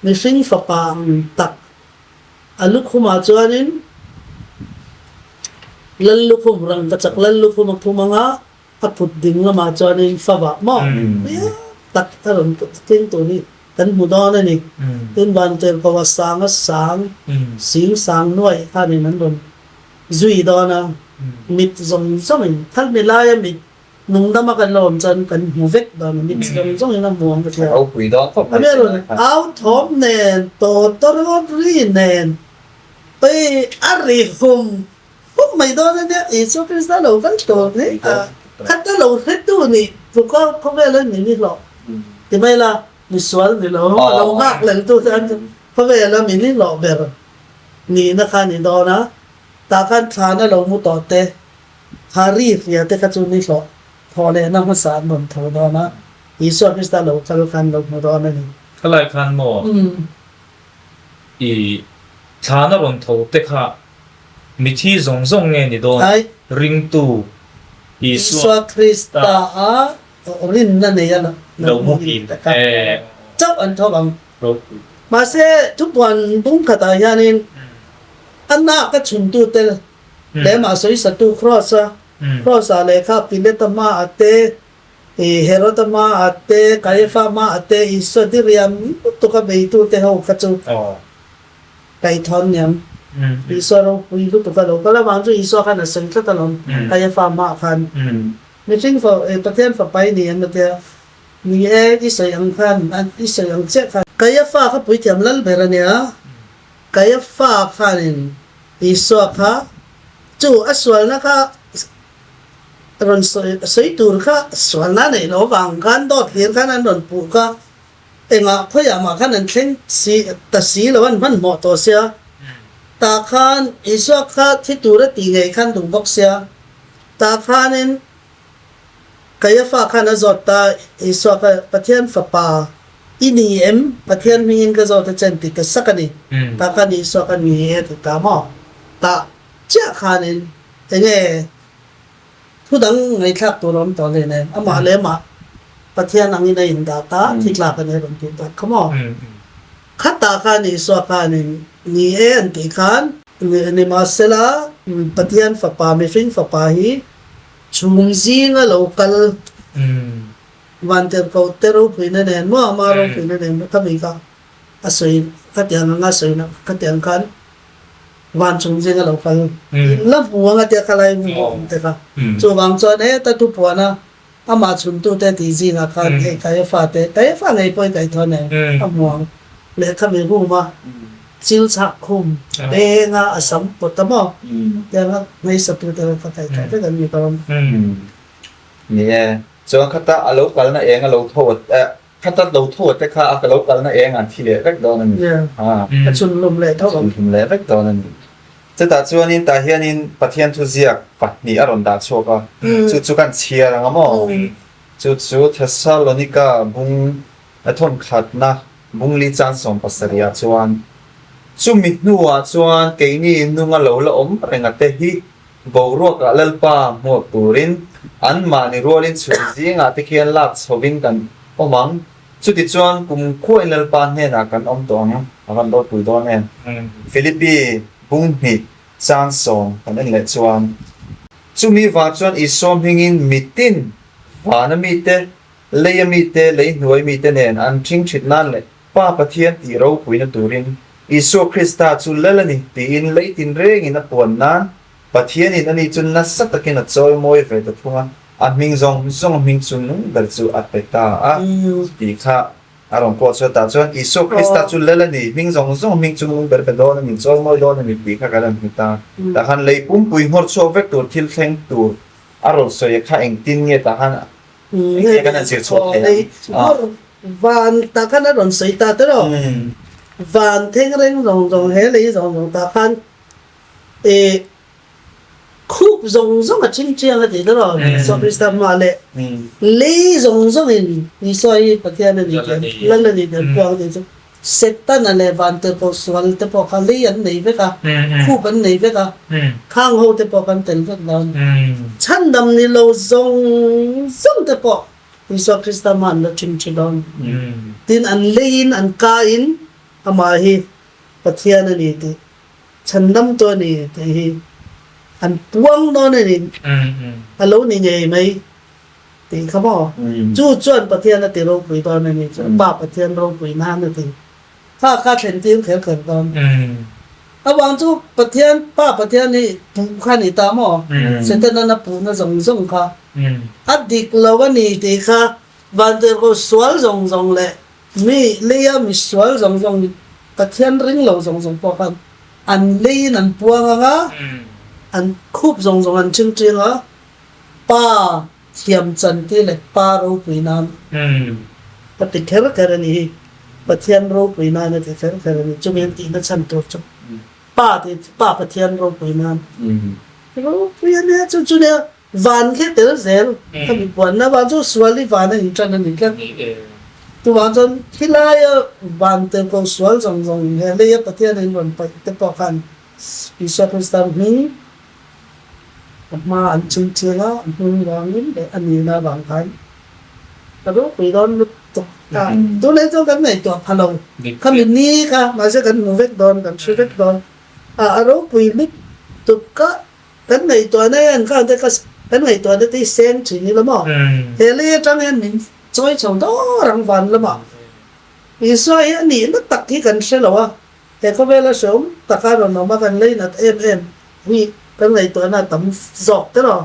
mihring fapa ang tak a lukhumah chuanin Lal lukhum rangkachak Lal lukhum a khum anga A kut ding lamah chuanin favah maw hliam tak a rawn thleng tur hi kan hmu dawn a ni. Tin, Vantirhkoh a sang a sang, sing sang nuaih khanin an rawn zui dawn a, mit zawng zawngin, khalmi laia mit nungdama kan lo awm chuan kan hmu vek dawn a, mit zawng zawngin a hmu ang ka hria. A mi a rawn au thawm nen, tawtawrawt ri nen, ei a ri hum Pawm mai dawn a nia, Isua Krista lo kal tawh hle a, khat a lo hretu nih tluka khawvel a min i hlawh ti mai la, misual ni lo, a lo nghak lel tu te an khawvel a min i hlawh ber nihna kha ni dawn a, tah khan thlana lo mu tawh te, kha ri hria te kha chu ni hlawh thawh lehna hmasa an rawn tho dawn a, Isua Krista lo kal khan lo hmu dawn a ni. Khalai khan maw i thlana rawn tho te kha Mithi zawng zawng nge ni dawn? Ringtu Isua Krista a rinna nei a lo muhil ta kha chauh an thawk ang. Mahse, thupuan bung khatah hianin a nak a chhuntute leh amah sawisatu Kraws-a, Kraws-ah lehkha Pilata hmaah te, Herod-a hmaah te, Kaiafa hmaah te Isua diriam lutuk a beitute ho kha chu Kaithawn niang. Isua ropui lutuk a lo kal avang chu Isua khan a sawi tlat alawm Kaiafa hmaah khan. Mihring fa Pathian fapa i ni em atia ni e i sawi ang khan i sawi ang chiah khan. Kaiafa kha puithiam lal ber a nia. Kaiafa khanin Isua kha chu a sualna kha rawn sawi sawi tur kha sualna neih loh avang khan dawt hlir khan an rawn puh kha. Engah khawiah mah khan an thleng si ta si lo, an hmanhmawh tawh sia. Tah khan Isua kha thi tur a tih ngei khan duh bawk sia. Tah khanin Kaiafa khan a zawt ta, Isua kha Pathian Fapa i ni em? Pathian hmingin ka zawt a chen ti ta sak a ni. Tah khan Isua kha ni e ti ta maw? Tah chiah khanin enge Thu dang ngaihthlak tur a awm tawh hle nen, amah leh amah Pathian angin a indah ta, thi tlak a ni a rawn tih tak kha maw? Khatah khan Isua khanin ni e an tih khan, Nimahsela, Pathian Fapa, mihring Fapa hi chhung zinga lo kal Vantirhkohte ropuina nen maw, ama ropuina nen kha mi kha a sawi, khatiang anga sawi khatiang khan Van chung zing a lo kal in la hmu ang a tia khalai hmu pawh awm te kha. Chuvang chuan heta thupuan a amah chhuntute tih zingah khan hei Kaiafa te, Kaiafa ngei pawhin kaithawn em a hmu ang lehkha mi room a. Chil chhah khum penga a sam pawt a maw? Tianga hmeisatu te ka kaih tawh vek an ni dawn. Ni e, chuan khata a lo kalna eng a lo tho a, khata lo tho a te kha a lo kalna eng an thi leh vek dawn a ni. A chhunhlum leh tho ang. Chhunhlum leh vek dawn a ni. Chutah chuanin tah hianin Pathian thuziak pahnih a rawn dah chhuak a, chu chu kan chhiar ang a maw? Chu chu Thessalonika bung A thawnkhatna Bungli chan 70 ah chuan, Chumi hnuah chuan keini nunga lo la awm renga te hi boruakah Lalpa hmuak turin anmahni rualin chhun zingah te khian lak chhovin kan awm ang. Chutichuan kum khuain Lalpa hnenah kan awm tawh ang, a van ropui dawn em? Philippi bung hnih chang sawm kan en leh chuan, Chumi vang chuan Isua hmingin mitin vana mite Lei a mite, lei hnuai mite nen an ṭhingṭhit nan leh Pa Pathian tih ropuina turin Isua Krista chu Lal a ni tiin lei tinrengin a puan nan Pathianin ani chu nasa takin a chawimawi ve ta thung a, a hming zawng zawng a hming chu nung ber chu a pe ta a tih kha a rawn pawh chhuat tah chuan Isua Krista chu Lal a ni, hming zawng zawng a hming chu nung ber pe dawn a ni, chawimawi dawn a ni tih kha kan rawn hmu ta. Tah khan lei pumpui nghawr chhuak vek tur thil thleng tur a rawn sawi kha engtin nge tah khan Enge kan han zir chhuah thei ang? Van tah khan a rawn sawi ta tawh. Van theng reng zawng zawng he lei zawng zawng tah khan eh khup zawng zawng a thing chiang a ti tawh. Isua Krista hma leh lei zawng zawng in Isua hi Pathian a ni tih Lal a ni tih an puang tih chu Setana leh Vantirhkoh sual te pawh kha lei an nei vek a, khup an nei vek a, khang ho te pawh kan tel vek dawn. Chhandam ni lo zawng zawng te pawh Isua Krista hma an la ṭhing ṭhi dawn. Tin, an leiin an kain amah hi Pathian a ni tih, chhandamtu a ni tih hi an puang dawn a ni, a lo ni ngei mai. Tih kha maw? Chu chuan Pathian a ti ropui dawn a ni chu Pa Pathian ropui nan a ti. Kha kha thlen tir kher kher dawn. Avang chu Pathian, Pa Pathian hi puh kha a ni ta maw? Setanan a puhna zawng zawng kha a dik lo a ni tih kha Vantirhkoh sual zawng zawng leh mi leia mi sual zawng zawng Pathian ring lo zawng zawng pawh khan an leiin an puang ang a, an khup zawng zawng an ṭhingṭhing a, Pa thiam chan ti leh Pa ropui nan ka ti kher kher a ni hi. Pathian ropui nan a ti kher kher a ni. Chumi an tihna chhan tur chu Pa tih chu Pa Pathian ropui nan ropui a nia. Chu chu nia van khi tel zel ka mi puanna van chu sual hi van a intan a ni tlat. Chuvang chuan khilaia van tel ko sual zawng zawng he leia Pathian in rawn paih te pawh khan Isua Krista hming A hma an ching chiang a, a hnung vangin leh a nihna avang khan ka ropui dawn lutuk ta. Tunlai chuan kan ngaihtuah pha lo, khami ni kha mahse kan hmu vek dawn, kan hre vek dawn. A a ropui lutuk ka kan ngaihtuahna hian kha te kha kan ngaihtuahna te hi seng thin ila maw? He lei atang hian min chawi chho dawr ang van lamah. Isua hi a nihna tak hi kan hre lo a, He khawvela hrehawm taka rawn awm a kan leinat em em hi kan ngaihtuahna a tam zawk te rawh.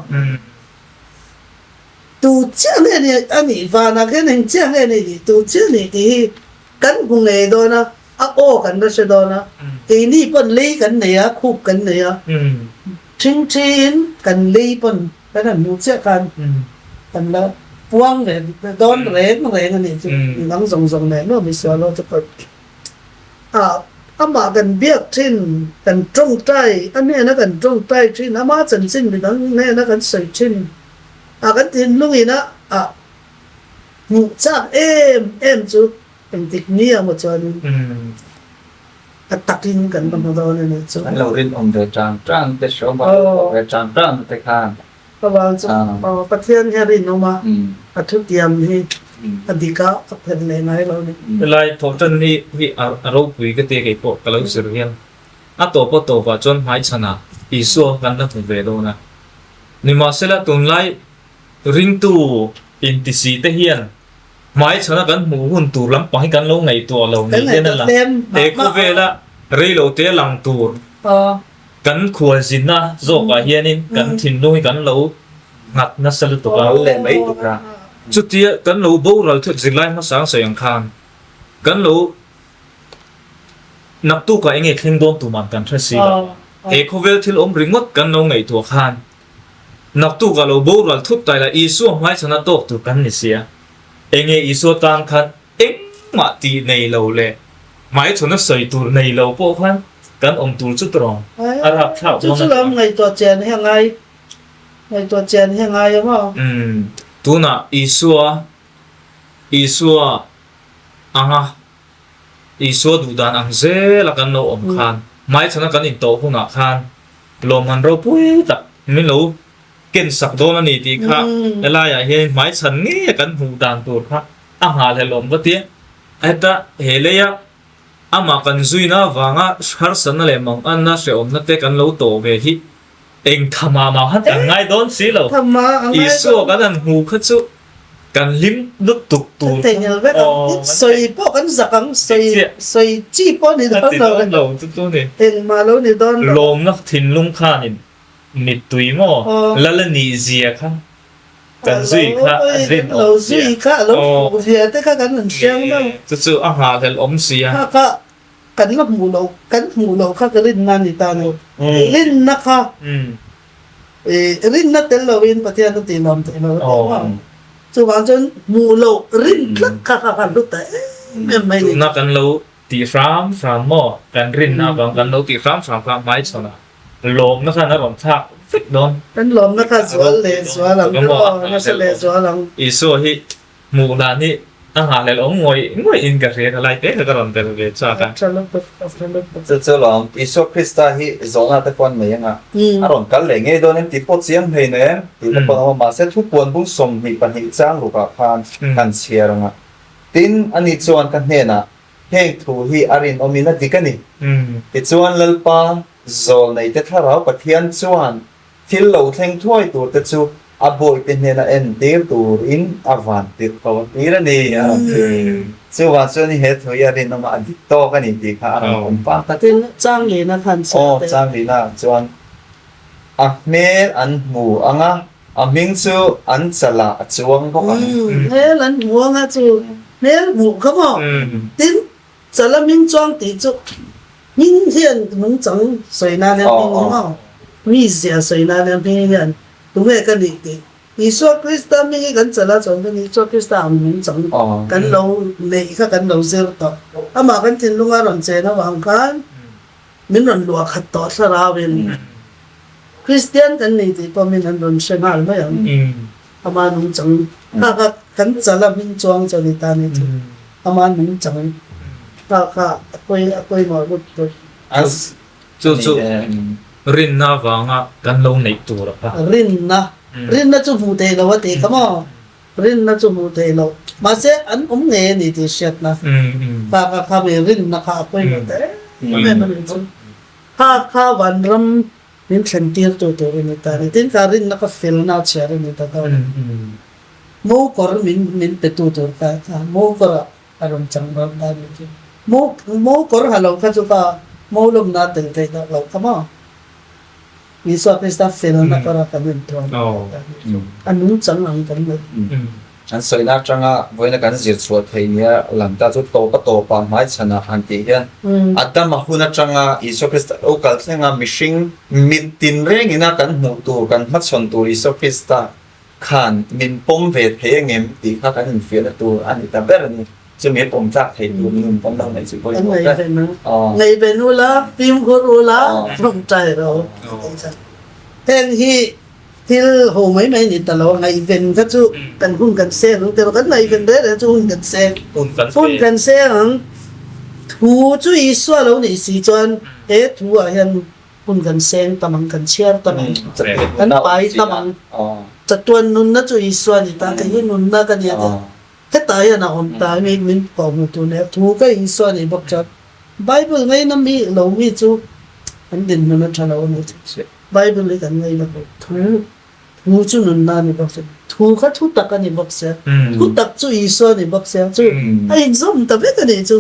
Tu chiah nge ni a nih vanah khian eng chiah nge ni tih tu chiah nih tih hi kan hmu ngei dawn a, a aw kan la hre dawn a, keini pawn lei kan nei a, khup kan nei a, ṭhingṭhiin kan lei pawn kan han hmuh chiah khan kan la puang ve dawn reng reng a nih chu, midang zawng zawng nen nuam i sual ho te pawh. A, amah kan biak thin, kan tawngtai, a hnena kan tawngtai thin, ama chanchin midang hnena kan sawi thin a, kan thinlung ina a hmuh chak em em chu engtik ni ang maw chuanin a takin kan la hmu dawn a nih chu. An lo rinawm ve tang tang te, hreawm a lo ve tang tang te khan. Avang chu Pathian hi a rinawm a, a thutiam hi a dik a, a phelh leh ngai lo a ni. Helai thawhtan hi hi a ropui ka tia kei pawh ka lo zir hian a tawp a tawpah chuan hmaichhanah Isua kan la hmu ve dawn a. Nimahsela tunlai ringtu intisi te hian hmaichhana kan hmuh hun tur lampang hi kan lo ngaihtuah lo ni hian a lang. He khawvela reilote lang tur. Kan khualzinna zawkah hianin kan thinlung hi kan lo nghat nasa lutuk a. Kal leh mai tuk a. Chutia kan lo boral thut zirlai hmasa ang sawi ang khan kan lo Naktukah enge thleng dawn tuman kan hre si lo. He khawvel thil awm ringawt kan lo ngaihtuah khan naktukah lo boral thut tai la Isua hmaichhana tawk tur kan ni sia. Enge Isua tan khan engmah tih nei lo leh hmaichhana sawi tur nei lo pawh khan kan awm tur chu tawng a rapthlak dawn a ni. Chu chu lam ngaihtuah chian hi a ngai, ngaihtuah chian hi a ngai a maw? Umm, tunah Isua, Isua anga Isua duh dan ang zela kan lo awm khan hmaichhana kan intawh hunah khan lawmman ropui tak min lo ken sak dawn a ni tih kha helaiah hian hmaichhan ngei a kan hmuh dan tur kha a nghahhlelawm ka ti a. Heta he leia amah kan zuina avanga harsatna leh manganna hrehawmna te kan lo tawh ve hi Eng thamah mah khan kan ngai dawn si lo. Isua kan han hmu kha chu kan hlim lutuk tur. Kan theihnghilh vek ang. Tin sawi pawh kan zak ang. Sawi sawi chi pawh ni dawn lo. Ti dawn lo chu chu ni. Engmah lo ni dawn lo. Lawmna thinlung khanin mittui maw lal a nih zia kha kan zui kha a rinawm sia. Lo zui kha a lo fuh zia te kha kan han hriang lo. Chu chu a nghahhlelh awm sia. Kha kha Kan la hmuh loh, kan hmuh loh kha ka rinna a ni ta ni. Rinna kha, rinna tel loin Pathian a tih nuam theih lo a ti maw? Chuvang chuan hmuh loh rin tlat kha kha kan hlu ta em em mai ni. Tuna kan lo tih hram hram maw? Kan rinna avang kan lo tih hram hram kha hmaichhawn ah lawmna khan a rawn thlak vek dawn. Kan lawmna kha zual leh zual ang, nasa leh zual ang. Isua hi Hmuh dan hi a nghahhlelh awm ngawih ngawih in ka hria ka lai te kha ka rawn tel ve chak a. Chu chu lawm, Isua Krista hi zawhna te pawh an nei anga a rawn kal leh ngei dawn em tih pawh chiang hlei nei em tih te pawh an awm a, mahse thupuan bung 22 chang rukah khan kan chhiar anga tin ani chuan ka hnenah heng thu hi a rinawmin a dik a ni. Tichuan Lalpa zawlneite thlarau Pathian chuan Thil lo thleng thuai tur te chu a bawihte hnena entir turin a van tirh ko a tir a ni a rawn ti. Chuvang chuan he thu hi a rinawm a, a dik tawk a ni tih kha a rawn awm fak ta. Tin, Changlina khan chhiar teh. Aw, Changlina chuan a hmel an hmu ang a, a hming chu an chalah a chuang bawk ang. Hmel an hmu ang a, chu hmel hmuh kha maw? Tin, Chala hming chuang tih chu hming hian nungchang sawi nan hian hming hi maw? Mizia sawi nan hian hming hian tunge ka nih tih Isua Krista hming hi kan chala chuan kan Isua Krista ang nungchang kan lo neih kha kan lo zir tawh. Amah kan thinlunga rawn chen avang khan min rawn luah khat tawh thlarauin Kristian kan ni tih pawh min an rawn hre nghal mai ang. Ama nungchang kha kha kan chala hming chuang chu a ni ta ni chu. Ama nungchang kha kha a pawi a pawimawh lutuk. Chu chu rinna vanga kan lo neih tur a kha. Rinna, rinna chu hmuh theih loh a ti kha maw? Rinna chu hmuh theih loh. Mahse an awm ngei a ni tih hriatna kha kha kha mi rinna kha a pawimawh ta em em a ni chu. Kha kha vanram min thlen tir tu tur a ni ta a ni. Tin kha rinna kha felna a chhiar a ni ta dawn a ni. Mo kawr min min pe tu tur kha kha mo kawr ah a rawn chang dawn ta ni chu. Mo mo kawr ha lo kha chu ka mo lawmna tel theih loh loh kha maw. Isua Krista felna kawr ah kan inthuam ta ni chu. A nungchang ang kan la. An sawina atanga vawiina kan zir chhuah theih nia lang ta chu tawpa tawpa hmaichhanah han tih hian Adama hun atanga Isua Krista lo kal thlenga mihring mit tinrengina kan hmuh tur kan hmachhawn tur Isua Krista Khan min pawm ve thei angem tih kha kan infiahna tur a ni ta ber a ni. Chumi a pawm tlak thei tur nun kan lo neih chu pawimawh ber. Ngaihven ula, fimkhur ula, tawngtai ro. Heng hi thil ho mai mai ni ta lo, ngaihven kha chu kan hun kan seng ang tiraw, kan ngaihven reng reng chu hun kan seng. Hun kan seng ang. Thu chu Isua lo nih si chuan he thu ah hian Hun kan seng tam ang, kan chhiar tam ang, kan pai tam ang. Chatuan nunna chu Isua a ni ta, kei hi nunna ka nia tih hetah hian a awm ta, mi min kawh hmu tur nia thu ka Isua a nih bawk chuan Bible ngaina mi lo mi chu an dinhmun a tha lo a ni. Bible hi kan ngaina bawk thu. Thu chu nunna a ni bawk sia, thu kha thu tak a ni bawk sia, thu tak chu Isua a ni bawk sia, chu a inzawm ta vek a nih chu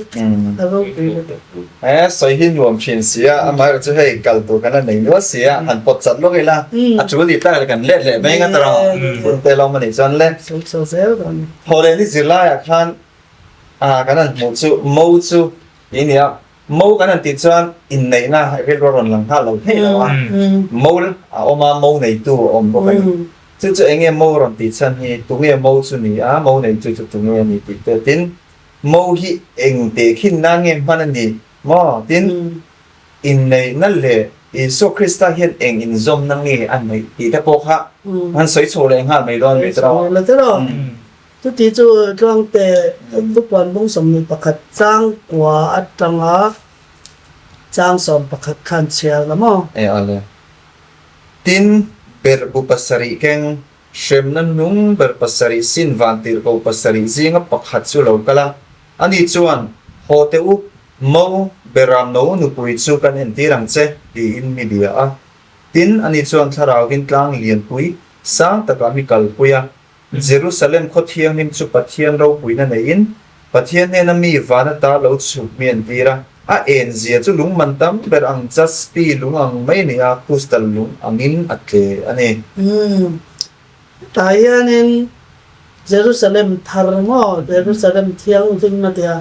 a ropui lutuk. He sawi hi nuam thin si a, amaherawh chu hei kal tur kan la nei nual si a, han pawt chat lawk ila, a tul nih tak kan let leh mai ngat erawh hun te lawm a nih chuan le. Sawi chho zel dawn ni. Thawhlehni zirlaiah khan kan han hmuh chu mo chu tih a ni a. Mo kan han tih chuan inneihna rilru a rawn lang nghal lo thei lo a, mo a awm a, mo neitu a awm bawk a ni. Chu chu eng nge mo rawn tih chhan hi, tunge mo chu ni a, mo neitu chu tunge a ni tih te, tin mo hi eng tehkhin nan nge hman a ni maw? Tin inneihna leh Isua Krista hian eng inzawmna nge a neih tih te pawh kha han sawi chho leh nghal mai dawn ve tiraw? Chuti chu Tluangte Thupuan bung 21 chang kua atanga chang 11 khan chhiar la maw? E ale. Tin, berh bu pasarih keng, hremna hnung ber pasarih sin vantirhkoh pasarih zinga pakhat chu lo kal a. Ani chuan, Haw teh u, mo, beram no nupui chu kan entir ang che, tiin mi bia a. Tin, ani chuan thlarauvin tlang lianpui sang takah mi kalpui a. Jerusalem khaw thianghlim chu Pathian ropuina neiin, Pathian hnena mi van ata lo chhuk mi an tir a. A en zia chu lung man tam ber ang jaspi lung ang mai a ni a, crystal lung angin a tle a ni. Umm, hetah hianin Jerusalem thar maw, Jerusalem thianghlim a ti a,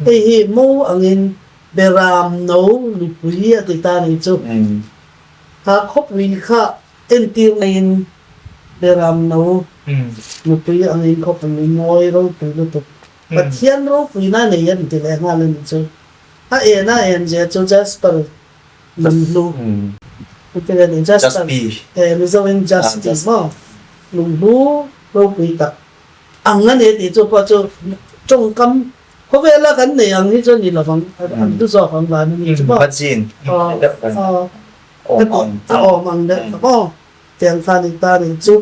hei hi mo angin Beram no nupui a ti ta a nih chu. Kha khawpui kha Entir neiin Beram no nupui angin khawpui mawi ropui lutuk Pathian ropuina nei an ti leh nghal a nih chu. A en a en zia chu Jasper lunghlu a ti leh a ni. Jasper eh Mizoin Jaspi maw lunghlu ropui tak ang a ni a tih chu pawh chu tawngkam khawvela kan nei ang hi chu a ni lovang an hlu zawk ang van a nih chu maw. A awm ang deuh tak aw. Tiang khan i tan in chu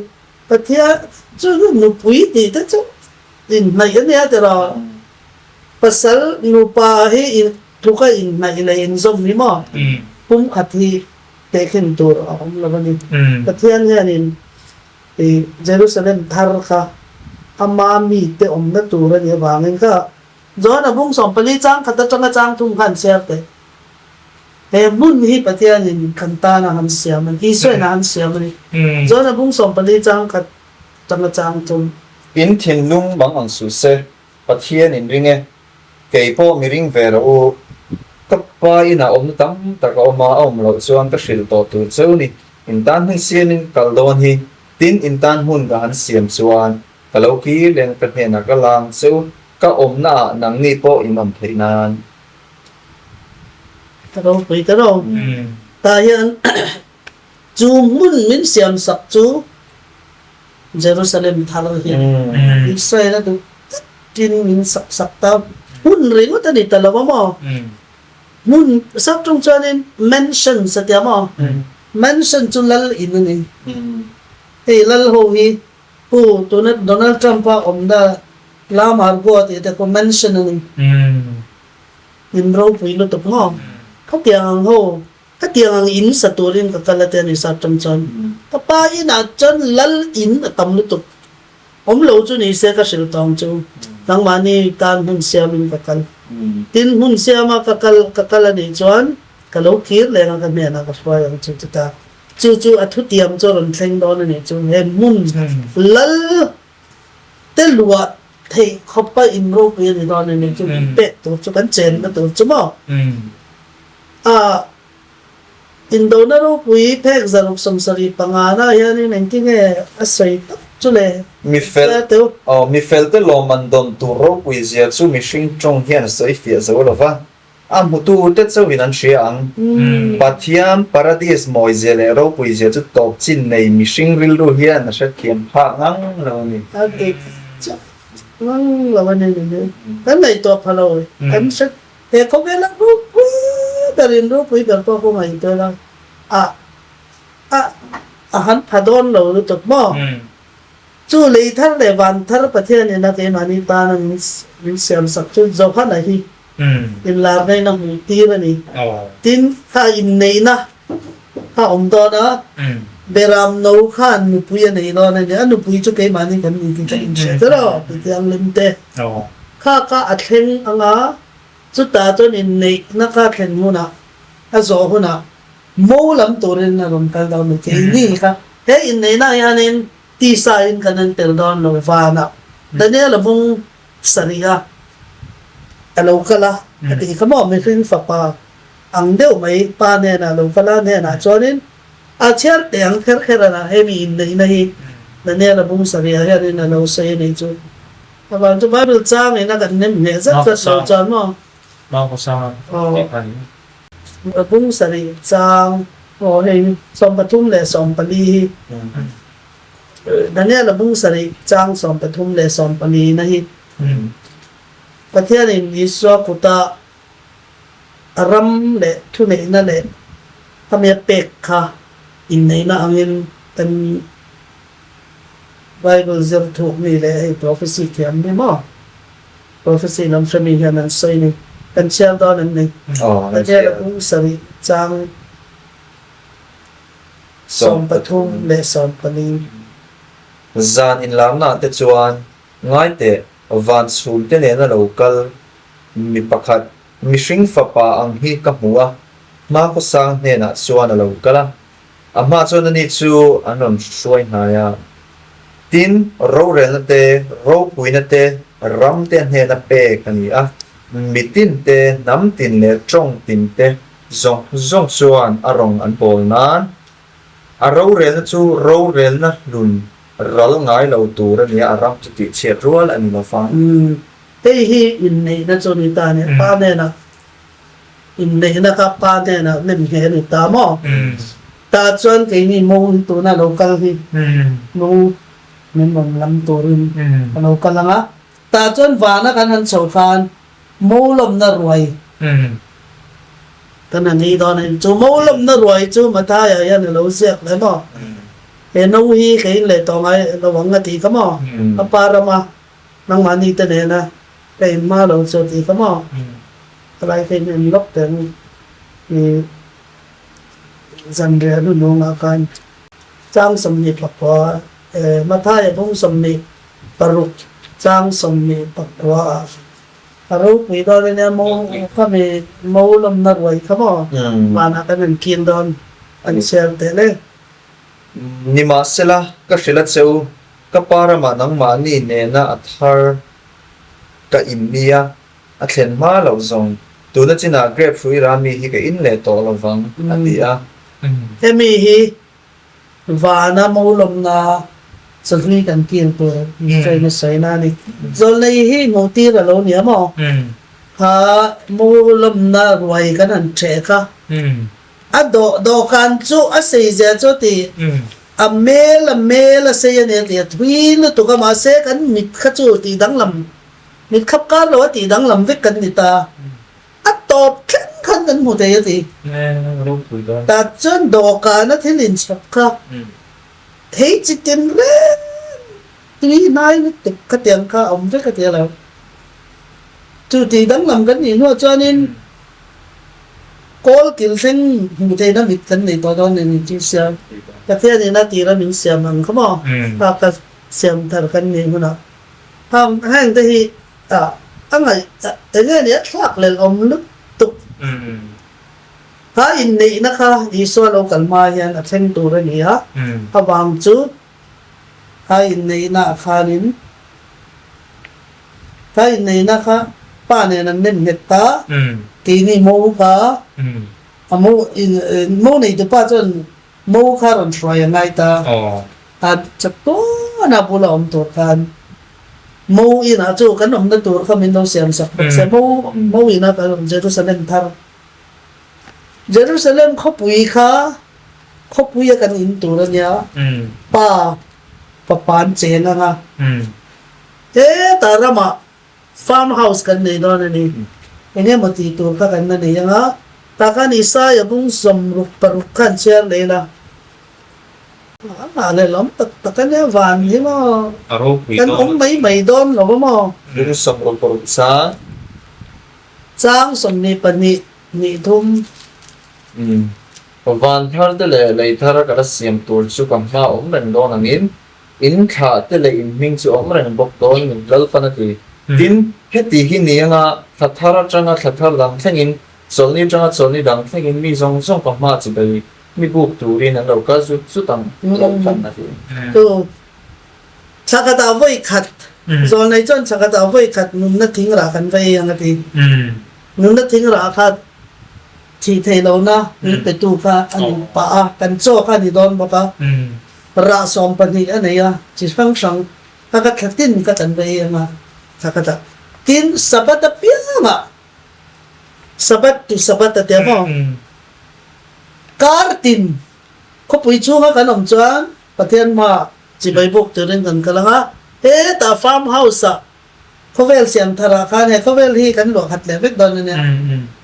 Pathian chu nupui tih te chu inhnaih a nia tiraw. Pasal nupa hi tluka inhnaih leh inzawm hi maw pumkhat hi tehkhin tur a awm lo a ni. Pathian hianin i Jerusalem thar kha ama mite awmna tur a nih avangin kha John a bung 14 chang khat atanga chang thum khan chhiar teh. He hmun hi Pathianin kan tan a han siam a ni, Isuain a han siam a ni. John a bung 14 chang khat tanga chang thum. In thinlung bang ang suh se, Pathian in ring e, kei pawh mi ring ve rawh u. Ka pa inah awmna tam tak a awm a, a awm loh chuan ka hrilh tawh tur cheu ni. In tan hmun siamin kal dawn hi, tin in tan hmun ka han siam chuan ka lo kir leng ka hnenah ka lang cheu, ka awmnaah nangni pawh in awm theih nan. Ka ropui ta ro. Tah hian chu hmun min siam sak chu Jerusalem thar hi Israel a duh takin min sak sak ta. Hmun ringawt a ni ta lo a maw? Hmun sap ṭawng chuanin mansions a tia maw? Mansion chu lal in a ni. Hei lal ho hi Pu tuna Donald Trump-a awmna La Margo tih te khu mansion a ni. In ropui lutuk maw? Khatiang ang ho, khatiang ang in sa turin ka kal a ti a ni sap ṭang chuan. Ka pa inah chuan lal in a tam lutuk. Awm lo chu ni se ka hrilh tawng chu nangmahni tan hmun siamin ka kal. Tin, hmun siama ka kal ka kal a nih chuan ka lo kir leng a ka hnenah ka hruai ang chu chutah. Chu chu a thutiam chu a rawn thleng dawn a nih chu. He hmun lal te luah theih khawpa in ropui a ni dawn a nih chu. Min pek tur chu kan chenna tur chu maw? A indona ropui phek 675 na hianin engtin nge a sawi tak chu le? Mi fel aw mi fel te lawmman dawn tur ropui zia chu mihring tawng hian a sawi fiah zo lo va. A hmutu te chauhin an hria ang. Pathian Paradis mawizia leh ropuizia chu tawp chin nei mihring rilru hian a hrethiam phak ngang lo a ni. A dik chiah ngang lo a ni ni. Kan ngaihtuah pha lo. Kan hre he khawvela ropui berin ropui ber pawh ka ngaihtuah ila a a a han pha dawn lo lutuk maw? Chu lei thar leh van thar Pathianin a keimahni tana min siam sak chu Johana hi inlarnain a hmuh tir a ni. Tin, kha inneihna kha awm dawn a, Beram no khan nupui a nei dawn a ni. A nupui chu keimahni kan ni tih ka inhria ta lo, ti thianghlim te. Kha kha a thleng ang a, chutah chuan inneihna kha thlen hunah, a zawh hunah mo lam turin a rawn kal dawn a ni. Keini kha he inneihna hianin tisa in kan en tel dawn lo vanah Daniel-a bung sarih a. a lo kal a, a tih kha maw mihring fapa ang deuh mai pa hnenah lo kal a hnenah chuanin a chhiar teh ang kher kher a na hemi inneihna hi Daniel-a bung sarihah hianin a lo sawi a nih chu. Avang chu Bible changin a kan nem hneh zat zat lo chuan maw. Aw bung sarih chang aw hei 13 leh 14 hi Daniel-a bung sarih chang 13 leh 14 na hi Pathianin Isua kuta a ram leh thuneihna leh khami a pek kha inneihna angin kan Bible zir thuk mi leh hei prophecy thiam mi maw prophecy lam hre mi hian an sawi ni kan chhiar dawn em ni? Daniel-a bung sarih chang 13 leh 14. Zan inlarnaah te chuan ngai teh van chhumte nena lo kal mi pakhat mihring fapa ang hi ka hmu a, Hmakhawsang hnenah chuan a lo kal a, a hma chuan ani chu an rawn hruai hnai a. Tin, rorelna te, ropuina te, ram te a hnena pek a ni a, mi tin te, hnam tin leh tawng tin te zawng zawng chuan a rawng an bawl nan a rorelna chu rorelna hlun ral ngai lo tur a ni a, a ram chu tihchhiat rual a ni lo vang. Hei hi inneihna chu ni ta nia, pa hnenah inneihna kha pa hnenah nem hneh a ni ta maw? Tah chuan keini mo hi tuna lo kal hi mo min rawn lam turin a lo kal ang a, tah chuan vana kan han chho khan mo lawmna ruai kan han ei dawn a ni. Chu mo lawmna ruai chu Mathaiah hian a lo ziak leh maw? He no hi kei in leh tawh ngai lo ang a tih kha maw? A pa rama Nangmahni te nena ka inhma lo chu a ti kha maw? Helai ka in lawk teh ang i zanriah hnuhnungah khan chang 29 Mathaia bung 26 chang 29 ah a ropui dawn a nia mo khami mo lawmna ruai kha maw vanah kan han kil dawn an chhiar teh le. Nimahsela ka hrilh a che u, Ka pa ramah nangmahni nena a thar ka in nia, a thlen hma loh zawng. Tuna chinah grape hrui ra mi hi ka in leh tawh lo vang, a ti a. Hemi hi vana molawmna chawhlui kan kil tur train a sawina a ni. Zawlnei hi hmuhtir a lo nia maw? Kha molawmna ruai kan han ṭheh kha. A dawh dawhkan chu a sei zia chu a ti. A mel a mel a sei a ni a ti. A thui lutuk a mahse kan mit kha chu tih danglam mit khap kar lo a tih danglam vek kan ni ta. A tawp thleng khan kan hmu thei a ti. Tah chuan dawhkan a thil inchhawp kha thei chi tin reng tui hnai lutuk khatiang kha a awm vek a ti a lo. Chu tih danglam kan nih hnuah chuanin. Kawl kil thleng hmuh theihna mit kan nei tawh dawn nen in chu siam Pathian in a tira min siam ang kha maw kha ka siam thar kan nih hunah hang heng te hi a ngaih eng nge ni a thlak lel awm lutuk kha inneihna kha Isua lo kal hma hian a thleng tur a ni a avang chu kha inneihna ah khanin Ka inneihna kha pa nen an nem nghet ta, keini mo kha a mo mo neitu pa chuan mo kha rawn hruai a ngai ta, a chak tawn a bula awm tur khan mo inah chu kan awmna tur kha min lo siam sak bawk se, mo mo ina kan awm Jerusalem thar Jerusalem khawpui kha khawpui a kan in tur a nia, pa fapa an cheng ang a. Hetah ramah farm house kan nei dawn a ni. Eng emaw tih tur kha kan la nei ang a, tah khan Isaia bung 66 khan chhiar leh ila. A nghah leh lam tak tak a nia, van hi maw kan awm mai mai dawn lo a maw? Bung 66 chang. Chang 22 nih thum. Van thar te leh lei thar ka la siam tur chu ka hma awm reng dawn angin In thlah te leh in hming chu awm reng bawk dawn min Lalpan a ti. Tin, heti hi ni anga thla thar atanga thla thar dang thlengin, chawlhni atanga chawlhni dang thlengin mi zawng zawng ka hma chi bei mi buk turin an lo kal zut zut ang Lalpan a ti. Chu thla khatah vawi khat. Zawlnei chuan thla khatah vawi khat nunna thing rah kan va ei ang a ti. Nunna thing rah kha thih theih lohna min petu kha a ni pah a, kan chaw kha a ni dawn bawk a. Rah 12 a nei a, chi hrang hrang kha ka thla tin kha kan va ei ang a, thla khatah. Tin, Sabbath apiangah, Sabbath to Sabbath a tia maw? Kar tin khawpui chhunga kan awm chuan Pathian hmaah chibai buk turin kan kal ang a, hetah farm house-ah khawvel siam tharah khan he khawvel hi kan luah khat leh vek dawn a nia,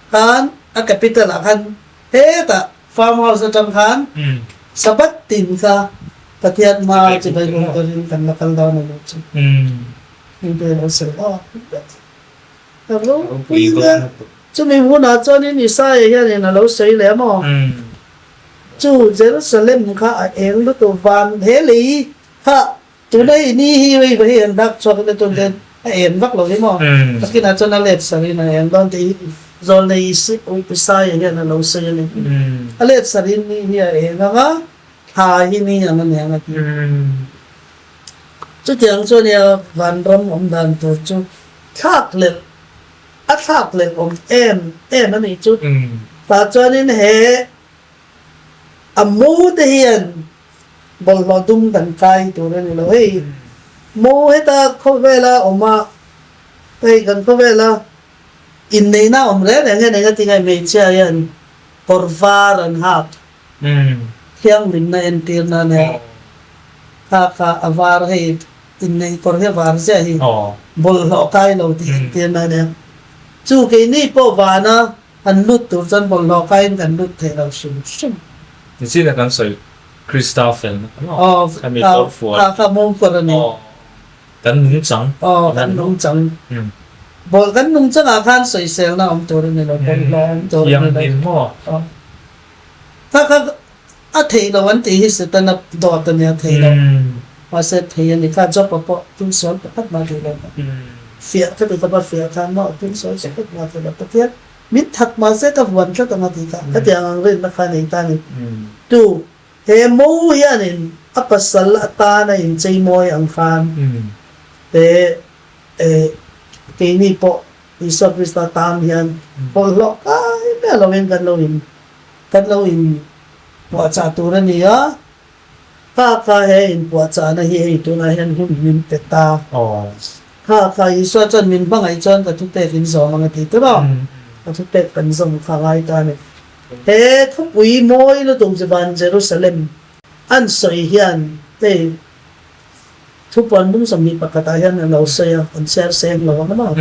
khan a capital-ah khan hetah farm house atang khan Sabbath tin kha Pathian hmaa chibai buk turin kan la kal dawn a ni chu. Heng te lo sawi lawk vek. Ka ropui hle. Chumi hunah chuanin Isaia hianin a lo sawi leh a maw? Chu Jerusalem kha a eng lutuk van he lei kha tuna i ni hi hei va hi an dak chhuak in a tun ten a en vak lo hi maw? Takinah chuan a let sarin a eng dawn tih hi zawlnei Isaia hian a lo sawi a ni. A let sarin ni hi a eng ang a, thla hi ni ang a ni ang a ti. Chutiang chu ania vanram awm dan tur chu thlak leh a thlak leh awm em em a nih chu. Tah chuanin he a mo te hian bawlhhlawh dum kan kai tur a ni lo. Hei mo heta khawvela awm a, hei kan khawvela inneihna awm reng reng hian engatinge hmeichhia hian kawr var an hak. Thianghlimna entirna nia kha kha a var hei inneih kawr hi a var ziah hi bawlhhlawh kai lo tih entirna nia. Chu keini pawh vana han lut tur chuan bawlhhlawh kaiin kan lut thei lo hrim hrim. Nichina kan sawi Krista felna kha maw? Khami kawr fual. Kha kha mawng kawr a ni. Kan nungchang. Aw kan nungchang. Bawl kan nungchangah khan sawiselna awm tur a ni lo, bawlhhlawh awm tur a ni lo. Thianghlim maw? Kha kha a theih lo an tih hi Setana dawt a nia thei lo. Mahse thei a ni kha Job-a pawh thil sual pakhat mah tih lo kha. Fiah ka ti khawp a, fiah khan maw thil sual pakhat mah tih lo. Pathian min that mahse ka vuan tlat ang a ti kha. Ka tiang ang rinna kha nei ta a ni. Tu he mo hianin a pasal atana inchei mawi ang khan he keini pawh Isua Krista tan hian bawlhhlawh kai miah lovin kan lo in kan lo in puahchah tur a ni a, kha kha he in puahchahna hi hei tunah hian hun min pe ta. Kha kha Isua chuan min hmangaih chuan ka thupek in zawm ang a ti tur a, ka thupek kan zawm kha ngai ta a ni. He thupui mawi lutuk Van Jerusalem an sawi hian hei Thupuan bung 21 ah hian a lo sawi a, kan chhiar seng lo ang maw?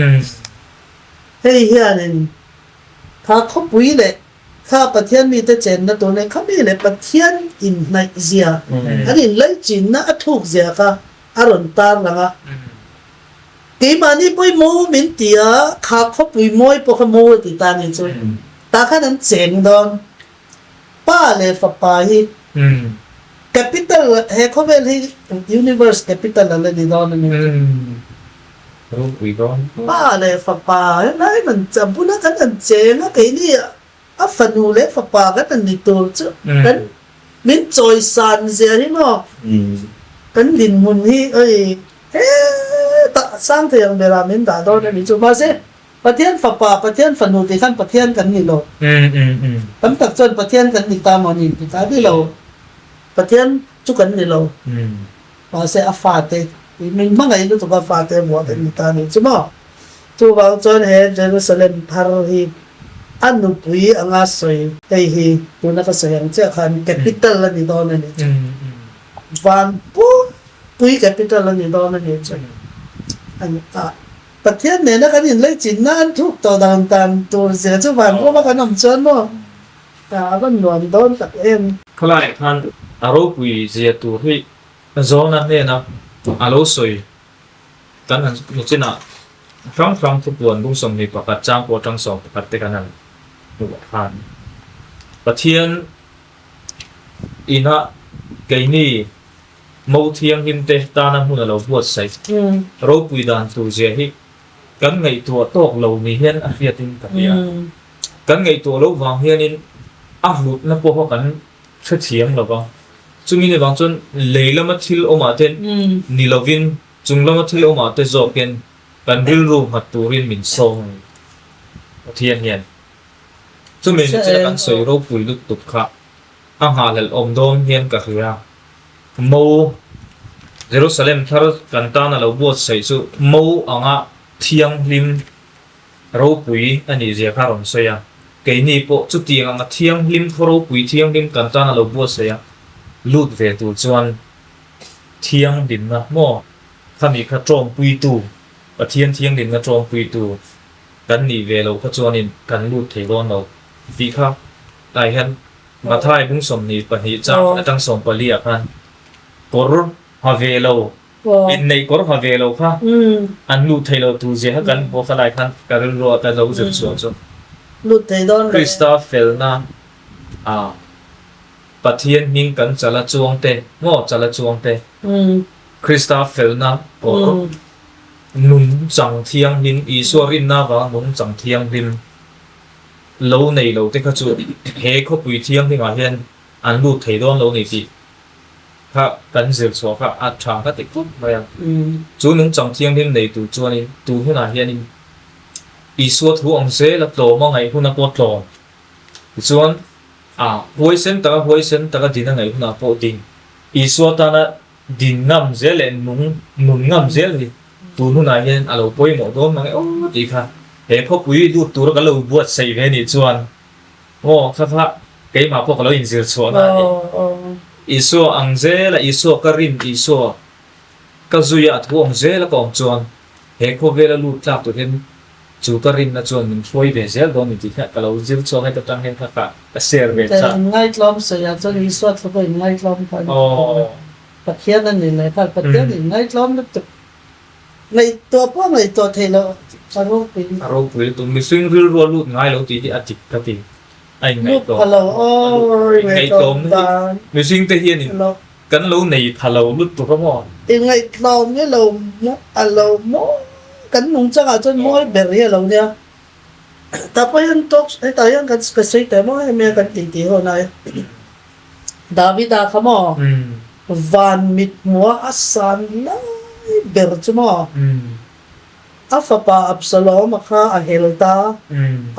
Hei hianin kha khawpui leh kha Pathian mite chenna tur nen kha mi leh Pathian inhnaih zia, an inlaichinna a thuk zia kha a rawn tar lang a. Keimahni pawimawh min ti a, kha khawpui mawi pawh kha mawi a ti ta ni chu. Tah khan an cheng dawn. Pa leh fapa hi capital he khawvel hi universe capital a la ni dawn a ni. Ropui dawn. Pa leh fapa helai kan a bula kan han cheng a keini a fanu leh fapa kan han ni tur chu kan min chawi san zia hi maw kan dinhmun hi hei hetah sang thei ang berah min dah dawn a ni chu mahse Pathian Fapa, Pathian Fanu tih khan Pathian kan ni lo. Tam tak chuan Pathian kan ni ta maw ni ti ta ni lo. Pathian chu kan ni lo. Mahse a fate, min hmangaih lutuk a fate vuah kan ni ta ni chu maw. Chuvang chuan he Jerusalem thar hi a nupui anga sawi hei hi tuna ka sawi ang chiah khan capital a ni dawn a ni chu. Van pui capital a ni dawn a ni chu. Pathian nena kan inleichinna an thuk tawh dan dan tur zia chu van ruma kan awm chuan maw a va nuam dawn tak em. Khawlaiah khan a ropui zia tur hi Zawna hnena a lo sawi kan han hmu chinah hrang hrang thupuan bung 21 chang pawh atang 11 te kan han hmuh khan Pathian inah keini Mo thianghlim te tana hmun a lo buatsaih ropui dan tur zia hi kan ngaihtuah tawk lo ni hian a hriatin ka hria. Kan ngaihtuah loh vang hianin a hlutna pawha kan hrethiam lo va, chumi ni vang chuan lei lama thil awmah te ni lovin. Chung lama thil awmah te zawkin kan rilru nghat turin min sawm a ni. Pathian hian chumi ni chila kan sawi ropui lutuk kha a nghahhlelh awm dawn hian ka hria. Mo, Jerusalem thar kan tan a lo buatsaih chu mo anga thianghlim ropui a nih zia kha a rawn sawi a. Keini pawh chutiang anga thianghlim khaw ropui thianghlim kan tan a lo buatsaih a, lut ve tur chuan thianghlimna maw khami kha tawngpuitu, Pathian thianghlimna tawngpuitu kan nih ve loh kha chuanin kan lut thei dawn lo tih kha tlai hian Mathai bung 22 chang atang 14 ah khan kawr ha ve lo, inneih kawr ha ve lo kha an lut thei lo tur zia kha kan hmu kha lai khan ka rilru ah ka lo zir chhuah chu. Krista felna ah Pathian hming kan chala chuang te maw chala chuang te Krista felna kawr nungchang thianghlim Isua rinna avanga nungchang thianghlim lo nei lo te kha chu he khawpui thianghlimah hian an lut thei dawn lo ni tih kha kan zir chhuah kha a tha ka ti khawp mai a. Chu nungchang thianghlim nei tur chuanin tun hunah hianin Isua thu ang zel a tlawm a ngaih huna pawh tlawm tichuan a huaisen taka huaisen taka din a ngaih hunah pawh din Isua tana din ngam zel leh nung nun ngam zel hi tun hunah hian a lo pawimawh dawn mang e aw tih kha he khawpui lut tura ka lo buatsaih ve nih chuan aw kha kha keimah pawh ka lo inzir chhuahna a ni. Isua ang zela Isua ka rin Isua ka zuia a thu ang zela ka awm chuan he khawvela lut tlak tur hian chu ka rinna chuan min hruai ve zel dawn ni tih kha ka lo zir chhuak heta tang hian kha ka share ve chak. Inngaihtlawm sawiah chuan Isua thu pawh inngaihtlawm kha a ni. Pathian a ni leh nghal, Pathian inngaihtlawm lutuk. Ngaihtuah pawh ngaihtuah theih loh a ropui. A ropui lutuk, mihring rilru a lut ngai lo tih hi a dik ka ti. A inngaihtlawm. Lut pha lo aw, inngaihtlawm dan. Mihring te hian in kan lo nei pha lo lutuk a maw? Inngaihtlawm hi lo a lo mawi kan nungchangah chuan mawi ber hi a lo nia. Tah pawh hian talk hetah hian kan ka sawi teh maw hemi a kan titi ho lai. Davida kha maw van mit hmuha a san lai ber chu maw a fapa Absalom-a kha a hel ta,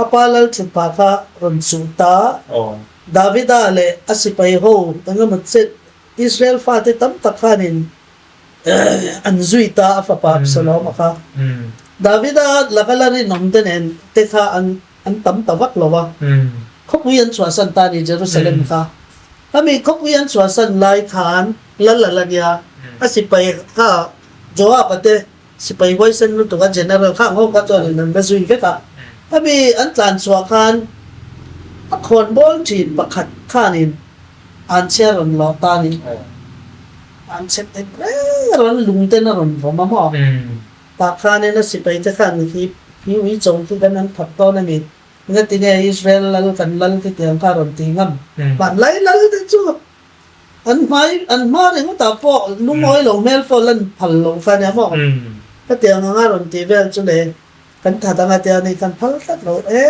a pa lalthutpa kha rawn chuh ta. Davida leh a sipai ho engemaw chet Israel fate tam tak khanin an zui ta a fapa Absalom-a kha. Davida laka la rinawm te nen te kha an An tam ta vak lo a, khawpui an chhuahsan ta a ni Jerusalem kha. Khami khawpui an chhuahsan lai khan lal a la nia, a sipai kha Joab-a te sipai huaisen lutuk a general kha ang ho kha chuan in an la zui vek a. Khami an tlan chhuah khan a khawnbawl thin pakhat khanin anchhe a rawn lawh ta a ni. Anchhe tek reng a rawn lung ten a rawn vawm a maw? Tah khanin a sipaite khan hi hi ui cho chu kan an that dawn a ni. Engati nge Israel lal kan lal te tiang kha rawn ti ngam? Hmanlai lal te chu an hmai an hma ringawtah pawh lungawi lo hmel pawh lan phal lo kha nia maw? Ka tiang anga rawn tih vel chu le kan that anga tia ni khan phal tlat lo e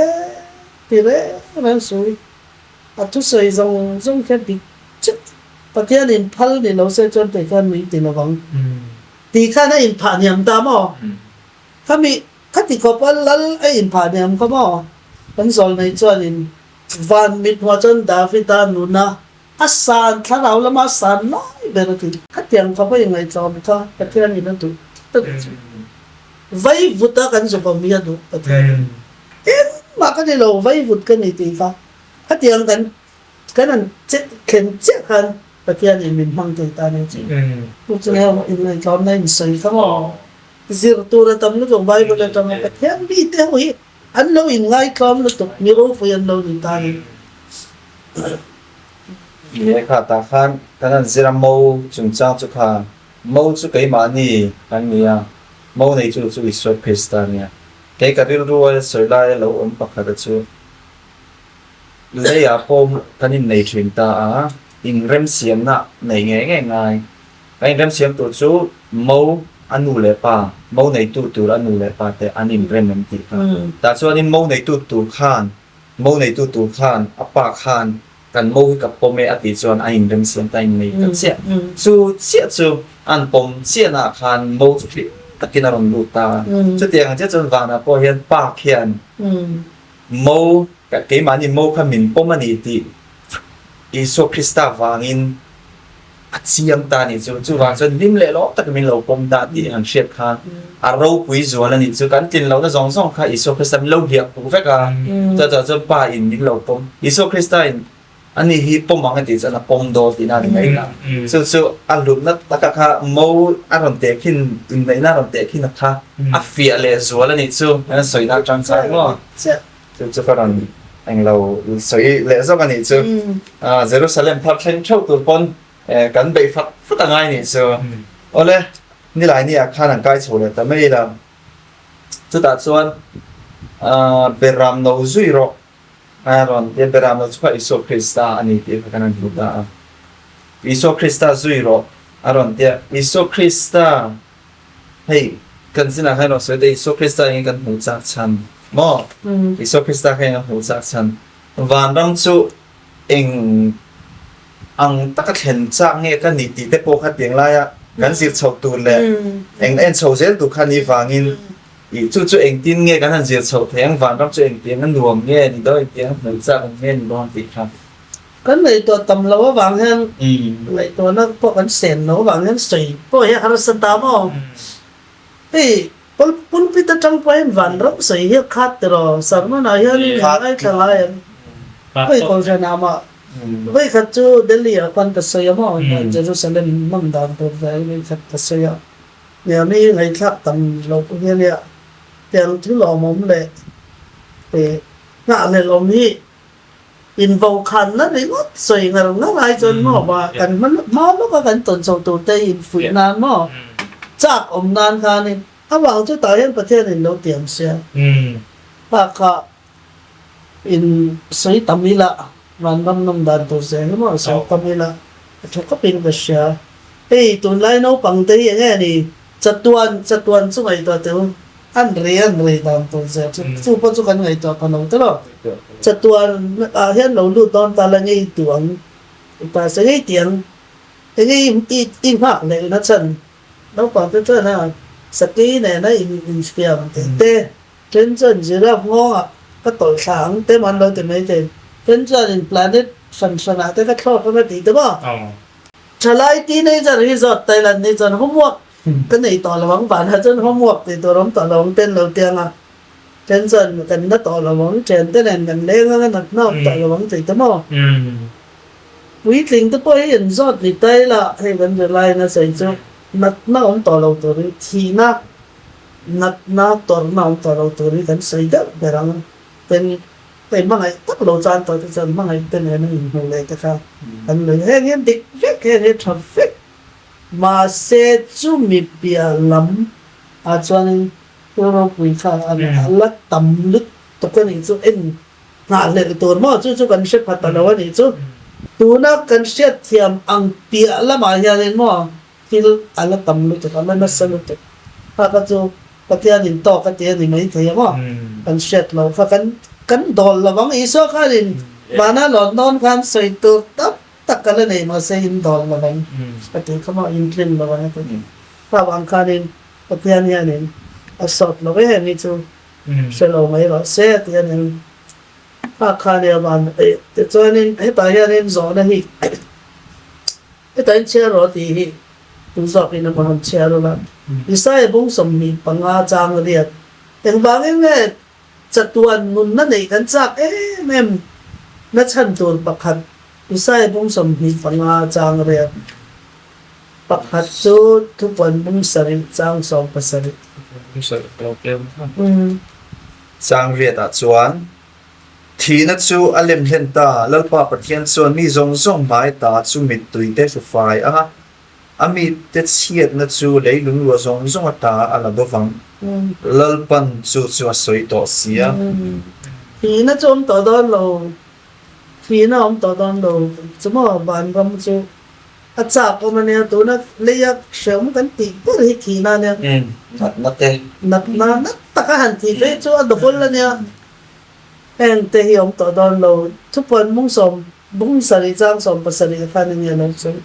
ti reng reng sui. A thusawi zawng zawng khian dik chiah Pathianin phal ni lo se chuan kei khan min ti lovang. Tih khan a inphah hniam ta maw? Khami khati khawpa lal a inphah hniam kha maw? Kan zawlnei chuanin van mit hmuah chuan Davida nuna a san thlarau lama a san lai ber a ti. Khatiang khawpa ingaihtlawm kha Pathianin a duh tlat a chu. Vaivuta kan zukawm hi a duh Pathianin. Engmah ka ni lo, vaivut ka ni tih kha. Khatiang kan Kan an thlen chiah khan Pathian in min hmang thei ta nia chu. Chu chu heng inngaihtlawmna in sawi kha maw? Zir tur a tam lutuk Bible atanga Pathian mite ho hi an lo inngaitlawm lutuk, mi ropui an lo ni ta ni. Ni e kha tah khan kan han zir a mo chungchang chu kha mo chu keimahni kan ni a, mo nei chu chu Isua Krista a nia. Kei ka rilru a sawi lai a lo awm pakhat a chu. Leiah pawh kan innei thin ta a, inremsiamna neih ngei ngei ngai. Kan inremsiam tur chu mo a nu leh pa, mo neitu tur a nu leh pa te an inrem em tih kha. Tah chuanin mo neitu tur khan, mo neitu tur khan a pa khan kan mo hi ka pawm e a tih chuan an inremsiam ta a innei ta chiah. Chu chiah chu An pawm chiahnaah khan mo chu hlim takin a rawn lut ta a. Chutiang ang chiah chuan vanah pawh hian pa khian mo, keimahni mo kha min pawm a ni tih Isua Krista vangin a chiang ta a nih chu. Chuvang chuan hlim leh lawm takin min lo pawm ta tih han hriat khan a ropui zual a nih chu. Kan tlin lohna zawng zawng kha Isua Krista min lo hliah puk vek a, chutah chuan Pa in min lo pawm. Isua Krista in Ani hi pawm ang a tih chuan a pawm dawl tihna a ni mai ta. Chu chu a hlutna taka kha mo a rawn teh khin, inneihna a rawn teh khin a kha a fiah leh zual a nih chu an sawi na atang chuan maw? Chu chu ka rawn englo sawi leh zawk a nih chu. Jerusalem thar thleng theuh tur pawn kan beih fak fak a ngai nih chu. Awle, nilai ni ah khan an kai chho leh ta mai la. Chutah chuan Beram no zui rawh. A rawn tia Beram lo chu kha Isua Krista a ni tih kha kan han hmu ta a. Isua Krista zui rawh a rawn tia. Isua Krista, hei kan zinah khan rawn sawi ta Isua Krista engin kan hmuh chak chhan maw? Isua Krista kha engin a hmuh chak chhan? Vanram chu eng ang taka thlen chak nge ka nih tih te pawh kha tiang laia kan zir chhoh tur leh eng en chho zel tur kha ni vangin Ih, chu chu engtin nge kan han zir chhoh thei ang, vanram chu engtiang a nuam nge ni dawn, engtiang a hmuh chak ang nge ni dawn tih kha. Kan ngaihtuah tam loh avang hian, ngaihtuahna pawh kan sen loh avang hian sawi pawh hi a harsa ta maw? Hei, pulpit atang pawh hian vanram sawi hi a khat tiraw? Sermon-ah hian in ngaithla ngai em? Hei Kohhranah mah vawikhat chu Delhi-ah khan ka sawi a maw? Jerusalem hman dan tur vel vawikhat ka sawi a. Hniami ngaihthlak tam lo pawh hi a nia. Tiang thil awmawm leh nghahhlelh awm hi invokhanna ringawt sawi ngar ngar ai chuan maw va kan hma hma lawka kan tawn chho tur te infuih nan maw chak awm nan khanin avang chu tah hian Pathianin lo tiam sia. Bakah In sawi tam ila, vanram nawm dan tur zel hi maw sawi tam ila a tha khawpin ka hria. Hei tunlai naupang te hi eng nge ni chatuan chatuan chu ngaihtuah teh u, an rei an rei dan tur zel chu chu pawh chu kan ngaihtuah pha lo tawh lo. Chatuan ah hian lo lut dawn ta la ngei duh ang ta se ngei tiang eng nge i nghak leh na chhan naupang te chuan a sakei nena in infiam teh te. Then chuan giraffe nghawngah ka tawlh thla ang te man lo ti mai thei. Then chuanin planet hran hranah te ka thlawk ang a ti te maw? Thalai teenager hi zawt Thailand hi chuan homework ka nei tawh lo ang vanah chuan homework tih tur awm tawh lo ang ten lo tiang a. Then chuan kan na tawh lo ang, thian te nen kan leng ang a natna awm tawh lo ang tih te maw? Puitling te pawh hi an zawt ni Thailand hei kan zirlai in a sawi chu natna awm tawh lo tur hi thihna Natna tawrhna awm tawh lo tur hi kan sawi deuh ber ang. Tin, hei hmangaih tak lo chan tawh te chuan hmangaih te nena inhmuh leh te kha kan lui. Heng hian dik vek, heng hi tha vek. Mahse, chumi piah lam ah chuanin thil ropui kha a la tam lutuk a nih chu en nghahhlelh tur maw? Chu chu kan hre pha ta lo a nih chu. Tuna kan hriatthiam ang piah lamah hianin maw Thil a la tam lutuk, a la nasa lutuk. Kha kha chu Pathianin tawk a ti a ni maithei ang aw. Kan hriat lo kha kan kan dawl lo ang. Isua khanin vana lawn dawn khan sawi tur tam tak a la nei mahse in dawl lo ang a ti kha maw, in tlin lo ang a ti. Kha vang khanin Pathian hianin a sawt lo em hi chu hre lo mai rawh se a ti a ni. Kha kha nia van tichuanin hetah hianin zawhna hi Heta in chhiar rawh tih hi tu zawkin emaw han chhiar ula. Isaiah bung 25 chang riat. Engvangin nge chatuan nunna neih kan chak em em na chhan tur pakhat Isaiah bung 25 chang riat. Pakhat chu thupuan bung sarih chang 17. Bung sarih ka lo tlem kha. Chang riatah chuan Thihna chu a lem hlen ta, Lalpa Pathian chuan mi zawng zawng hmai ta chu mittui te hru fai a, a mite chhiatna chu leilung luah zawng zawng ata a la dovang. Lalpan chu chu a sawi tawh si a. Thihna chu awm tawh dawn lo, thihna awm tawh dawn lo chu maw vanram chu a chak awm a nia, tuna leia hrehawm kan tih ber hi thihna a nia. Natna te. Natna nat taka han tih phei chu a double a nia. Heng te hi awm tawh dawn lo. Thupuan bung sawm, bung sarih chang 70 khan enge a lo sawi?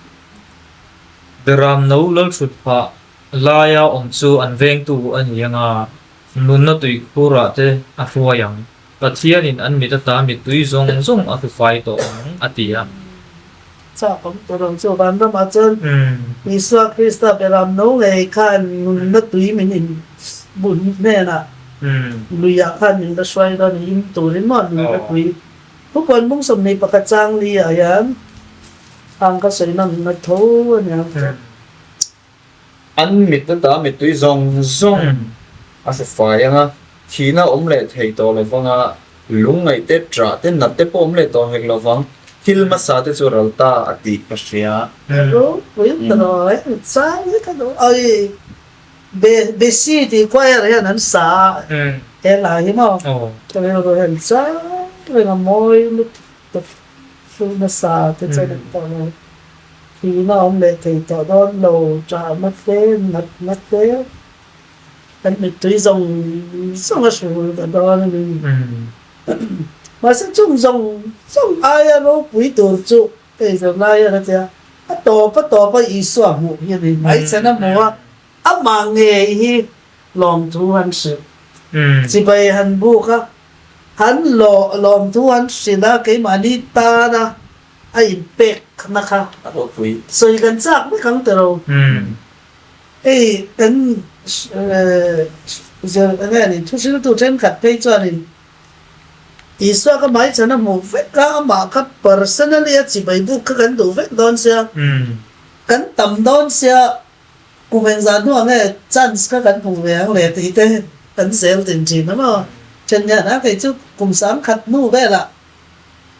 Beram no lalthut phah laia awm chu an vengtu a ni ang a, nunna tuikhurah te a hruai ang. Pathianin an mit ata mittui zawng zawng a hlufai tawh ang, a ti a. Chak awm tawh lo chu vanramah chuan Isua Krista beram no ngei khan nunna tui min in bun hnenah luiah khan min la hruai dawn a ni, in turin maw nunna tui. Thupuan bung 21 chang li ah hian ang ka sawi na nunna tho a nia. An mit ata mittui zawng zawng a hre fai ang a, thihna awm leh thei tawh lo vang a, lungngaih te, ṭah te, nat te pawh awm leh tawh hek lo vang, thil hmasa te chu ral ta a tih ka hria. Ropui ta lo e, chang hi ka duh ai Besi tih choir hian an sa a, he hla hi maw ka rilru hian chang reng a mawi lutuk. Chu nasa te chuan an tawh lo. Thihna awm leh thei tawh dawn lo, ṭahna te, natna te, kan mittui zawng zawng a hrul ta dawn a ni. Mahse chung zawng zawng aia ropui tur chu hei zirlai hian a ti a, a tawp a tawp a Isua hmuh hi a ni. Hmaichhan a hmu a, amah ngei hi lawmthu han hrilh. Chibai han buk a, Han lawmthu han hrilh a, keimahni tana a inpekna kha sawi kan chak vek ang tiro. Hei kan zir enge a ni, thuhriltu thenkhat phei chuanin Isua ka hmaichhan a hmuh vek a, amah kha personally a chibai buk kha kan duh vek dawn sia, kan tam dawn sia, Kum engzah hnuah nge chance kha kan hmu ve ang le tih te kan zel din thin a maw? Then hian a kei chu kum sang khat hnu velah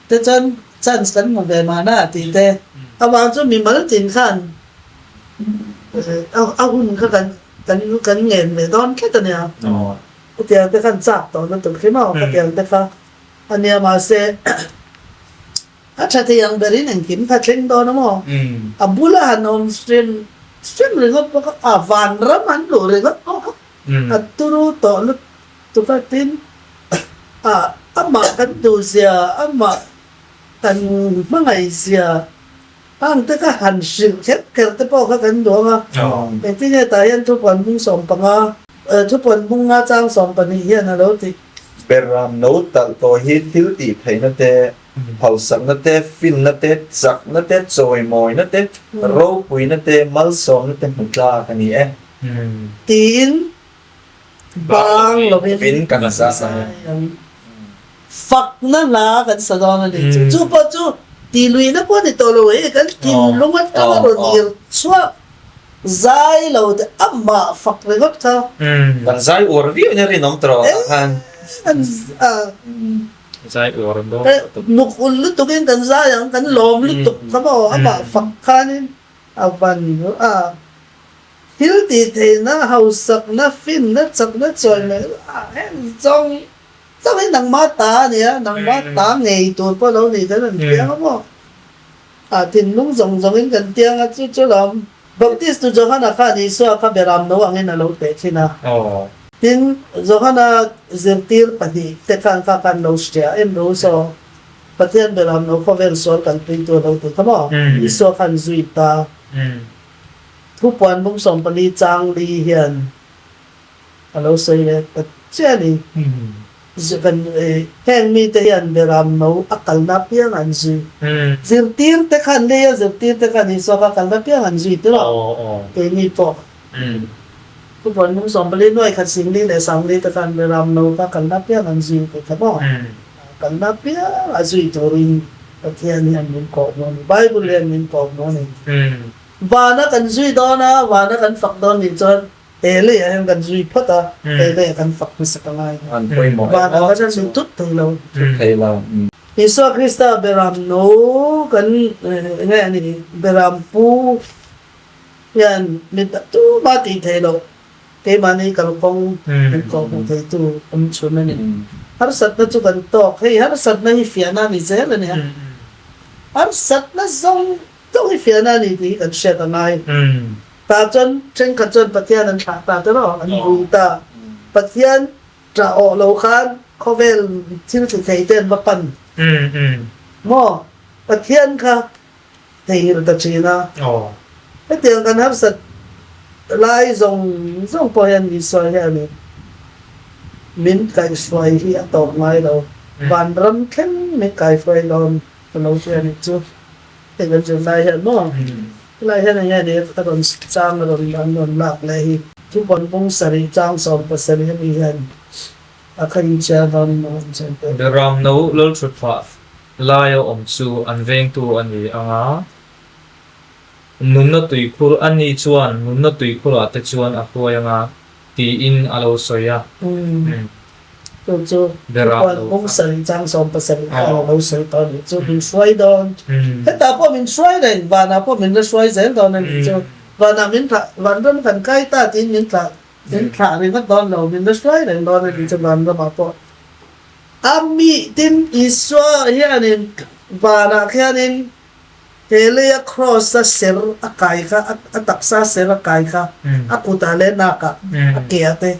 te chuan chance kan hmu ve mahna tih te avang chu mimal tin khan a hun kha kan kan kan ngen ve dawn tlat a nia. Khatiang te khan chak tawh lutuk hi maw khatiang te kha a nia mahse A tha thei ang berin engkim kha thleng dawn a maw? A bula han awm hrim hrim ringawt bawk a, a vanram han luh ringawt bawk a, a turu tawh lutuk a, tin a amah kan duhzia, amah kan hmangaihzia ang te kha han hrilh kher kher te pawh kha kan duh ang a, engtin nge tah hian thupuan bung 15, thupuan bung nga chang 12 hian a lo tih. Beram no talh tawh hi thil tih theihna te Hausakna te, finna te, chakna te, chawimawina te, ropuina te, malsawmna te hmu tlak a ni e. Tiin bang lovin kan zai ang. Fakna hla kan sa dawn a ni. Chu chu pawh chu tihluihna pawh a ni tawh lo e, kan thinlung atanga rawn ir chhuak zai lo te amah fak ringawt kha. Kan zai uar viau in a rinawm tawh ah khan. Zai uar dawn lutuk. Nuk ul lutuk in kan zai ang, kan lawm lutuk kha maw, amah fak khanin a van a thil tih theihna, hausakna, finna, chakna chawi mai a heng zawng zawng hi nangmah ta a ni a, nangmah ta ngei tur pawh lo ni kan han tiang a maw, a thinlung zawng zawngin kan tiang a, chu chu lawm. Baptist tu Johana khan Isua kha beram no angin a lo teh thin a. Tin, Johana zirtir pahnihte khan kha khan lo hria em ro saw, Pathian beram no khawvel sual kan puitu a lo ti kha maw? Isua khan zui ta. Thupuan bung 14 chang li hian a lo sawi leh ta chiah a ni. Kan heng mite hian beram no a kalna apiang an zui. Zirtirte khan leia zirtirte khan Isua kha kalna apiang an zui tir a, keini pawh. Thupuan lung 44 nuai khat singli leh sangli te khan beram no kha kalna apiang an zui tih kha maw? Kalna apiang a zui turin Pathian hian min kawhhmuh a ni, Bible hian min kawhhmuh a ni. Vana kan zui dawn a, vana kan fak dawn nih chuan He leiah hian kan zui phawt a, he leiah kan fak hmasa ka ngai. An pawimawh em Vanah kha chuan min tut thei lo. Tut thei lo. Isua Krista beram no kan nge a ni, beram pu hian min tumah tih theih loh, keimahni kalkawng min kawhhmuh theitu awm chhun a ni. Harsatna chu kan tawk, hei harsatna hi fiahna a ni zel a nia. Harsatna zawng zawng hi fiahna a ni tih hi kan hriat a ngai. Tah chuan thenkhat chuan Pathian an thlah ta tiraw, an vui ta. Pathian ṭah awh lo khan khawvel thil ti thei te an va pan maw? Pathian kha theihnghilh ta ṭhin a. Hetiang kan harsat lai zawng zawng pawh hian Isua hianin min kaihhruai hi a tawp ngai lo. Vanram thleng min kaihhruai dawn ka lo ti a nih chu. Hei kan zir lai hian maw helai hian eng nge ni a rawn chang a rawn an rawn lak leh hi. Thupawn bung sarih chang 17 ami hian a kha inchhiar dawnin a rawn chen teh. Beram no Lalthutphah laia awm chu an vengtu a ni ang a, nunna tuikhur a ni chuan nunna tuikhurah te chuan a hruai ang a, tiin a lo sawi a. Chu chu Thupuan bung sarih chang 17 kha a lo sawi tawh a nih chu, min hruai dawn. Hetah pawh min hruai reng, vanah pawh min la hruai zel dawn a nih chu. Vanah min thlah, vanram kan kai ta tiin min thlah, min thlah ringawt dawn lo, min la hruai reng dawn a nih chu vanramah pawh. A mi tin Isua hianin vanah khianin He leia Kraws a ser a kai kha, a taksa ser a kai kha, a kutah leh nakah, a keah te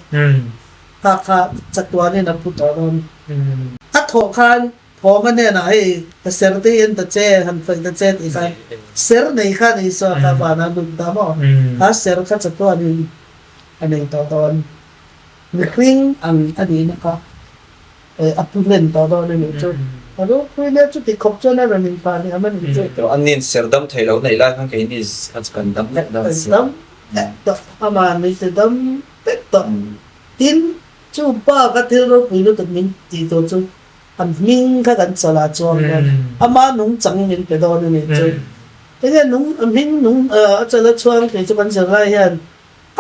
kha kha chatuanin a pu tawh dawn. A thawh khan Thawma hnenah hei ka ser te hi en ta che, han fawih ta che tih khan ser nei khan Isua kha vanah a lut ta maw? Kha ser kha chatuanin a nei tawh dawn. Mihring ang a nihna kha. A pu hlen tawh dawn a nih chu. A ropui hle chuti khawp chuan a rawn inphah leh am a nih chu. An nin ser dam thei lo neih lai khan keini kha chu kan dam vek dawn si. Kan dam vek tawh. Amah min ti dam vek tawh. Tin, chu pa kha thil ropui lutuk min tih tur chu an hming kha kan chawlh ah chuang dawn. Ama nungchang min pe dawn a nih chu. Enge nung a hming nung a chawlh a chhuang tih chu kan zir lai hian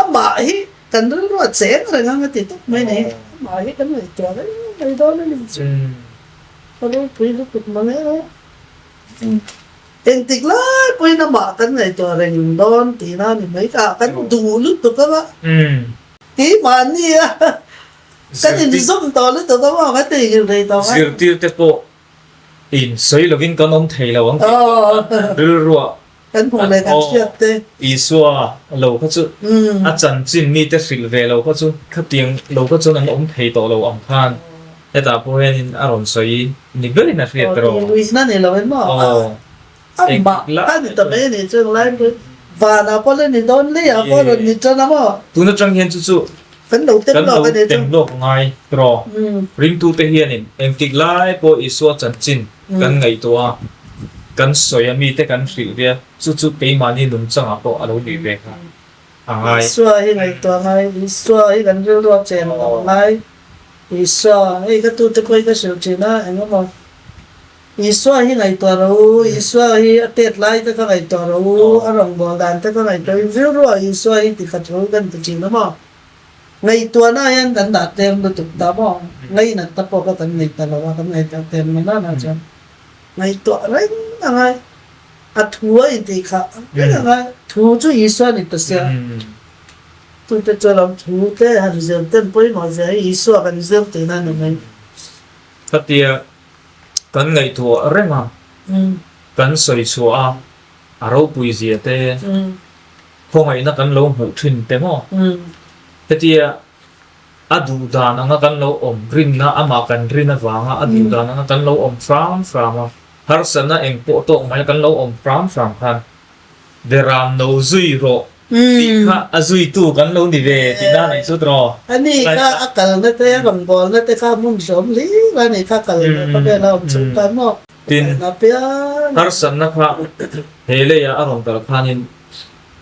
Amah hi kan rilru a cheng reng ang a ti tawp mai ni. Amah hi kan ngaihtuah reng mai dawn a ni chu. Ka ropui lutuk mang e. Engtik lai pawhin amah kan ngaihtuah reng dawn tihna a ni mai ka. Kan duh lutuk anga keimahni a kan inzawm tawh lutuk a maw kan inngilh rei tawh a. Zirtirte pawh in sawi lovin kan awm thei lo ang tih rilruah Kan hmuh leh kan hriat te. Isua lo kha chu a chanchin mite hrilh ve lo kha chu khatiang lo kha chuan an awm thei tawh lo ang khan hetah pawh hianin a rawn sawi ni berin a hriat erawh. Aw, tih luihna ni lo em maw? Amah a ni ta mai a nih chu englai pawhin vanah pawh la ni dawn leiah pawh rawn ni tan a maw? Tun atang hian chu chu kan lo tem lawk a nih chu. Kan lo tem lawk ngai tawh. Ringtute hianin engtik lai pawh Isua chanchin Kan ngaihtuah a, kan sawi a, mite kan hrilh ve a, chu chu keimahni nungchangah pawh a lo nih ve kha a ngai. Isua hi ngaihtuah ngai, Isua hi kan rilru a chen lo ngai, Isua, hei ka tute pawh hi ka hrilh thin a, eng emaw, Isua hi ngaihtuah ro u, Isua hi a tet lai te kha ngaihtuah ro u, a rawngbâwl dan te kha ngaihtuah in rilru ah Isua hi tikhat ro kan ti thin a maw? Ngaihtuahna hian kan dah tlem lutuk ta maw? Ngainat ta pawh kha kan nei ta lo a, kan ngaihtuah tlem mai nana chuan ngaihtuah reng a ngai. A thu a intih khah reng a ngai. Thu chu Isua ni ta sia. Tute chu lo thu te han zir ten pawimawh zia hi Isua kan zir tihna a ni mai. Khatia kan ngaihtuah reng a, kan sawi chhuah a, a ropui zia te, Khawngaihna kan lo hmuh thin te maw? Hetia a duh dan anga kan lo awm rinna, amah kan rin avanga a duh dan anga kan lo awm hram hram a, harsatna eng pawh tawk mai kan lo awm hram hram khan Beram no zui rawh tih kha a zuitu kan lo ni ve tihna a nih chu tiraw? Ani kha a kalna te, a rawngbawlna te kha hmun hrawm hlir a nih kha kalna khawvela awm chhung khan maw? Tin, harsatna kha he leiah a rawn kal khanin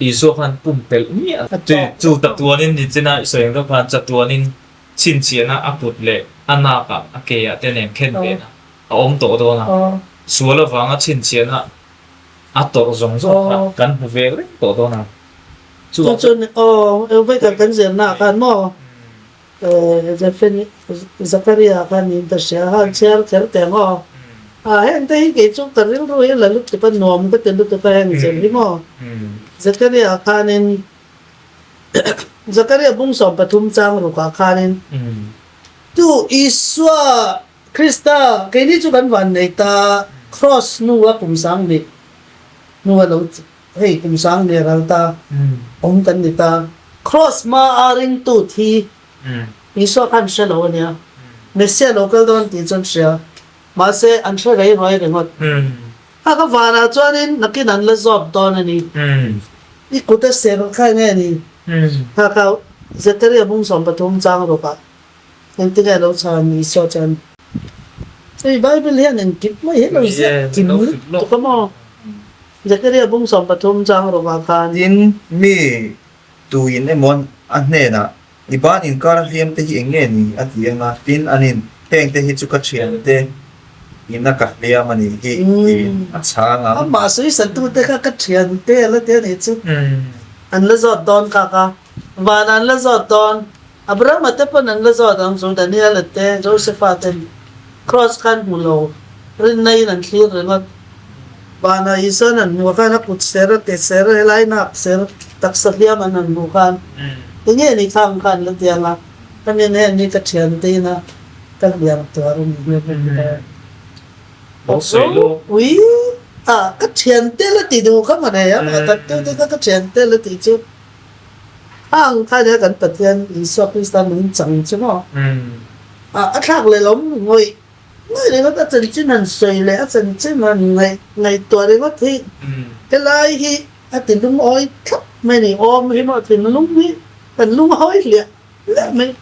Isua khan pumpelh miah a. Chu chatuanin nichina i sawi ang deuh khan chatuanin chhinchhiahna a kut leh a nakah a keah te nen khen vehna a awm tawh dawn a. Sual avanga chhinchhiahna a tawrh zawng zawng kha kan hmu ve reng tawh dawn a. Chu chuan aw, vawikhat kan zirnaah khan maw Zakaria khan in ka hria a, han chhiar kher teh ang aw. A heng te hi kei chu ka rilru hi la lutuk a, nuam ka ti lutuk a heng zir hi maw. Zakaria khanin Zakaria bung 13 chang rukah khanin Tu Isua Krista keini chu kan van nei ta Kraws hnua kum 10,000 hnua lo Hei kum 10,000 a ral ta, awm kan ni ta. Kraws hma a ringtu thi Isua khan hre lo a nia. Messiah lo kal dawn tih chu an hria. Mahse, an hre rei ruai ringawt. A ka vanah chuanin nakin an la zawp dawn a ni. I kut a ser kha enge a ni? Kha kha Zekaria bung 13 chang rawkah engtin nge a lo chhan Isua chuan, Hei Bible hian engkip mai hi a lo ziak kim lutuk a maw? Zekaria bung 13 chang rawkah khan. Tin, mi tuin emaw a hnenah, I ban inkar a hliam te hi eng nge ni? a ti ang a, tin anin, Heng te hi chu ka thiante ina ka hliam a nih hi, tiin a chhang ang. Amah sawisatute kha ka thiante a la ti a nih chu. An la zawt dawn kha ka. Vanah an la zawt dawn. Abrahama te pawn an la zawt ang chu, Daniela te, Josepha ten Kraws kha an hmu lo, rinna in an thlir ringawt. Vanah Isuan an hmuh khan a kut ser, a ke ser, helai nak ser, taksa hliam an han hmuh khan enge ni kha ang kha an la ti ang a, ka min heng hi ka thiante ina ka hliam tuar a ni hi ka ti ta. Ropui a ka thiante la ti duh kha maw nei a, mah taktute kha ka thiante la tih chu. Ang kha nia kan Pathian Isua Krista nung chang chu maw? A thlak leh lo ngawih ngawih ringawt a chanchin han sawi leh a chanchin han ngaih ngaihtuah ringawt hi helai hi a ti lungawi thlap mai a ni. Awm hi maw thinlung hi kan lungawi hliah hliah mai.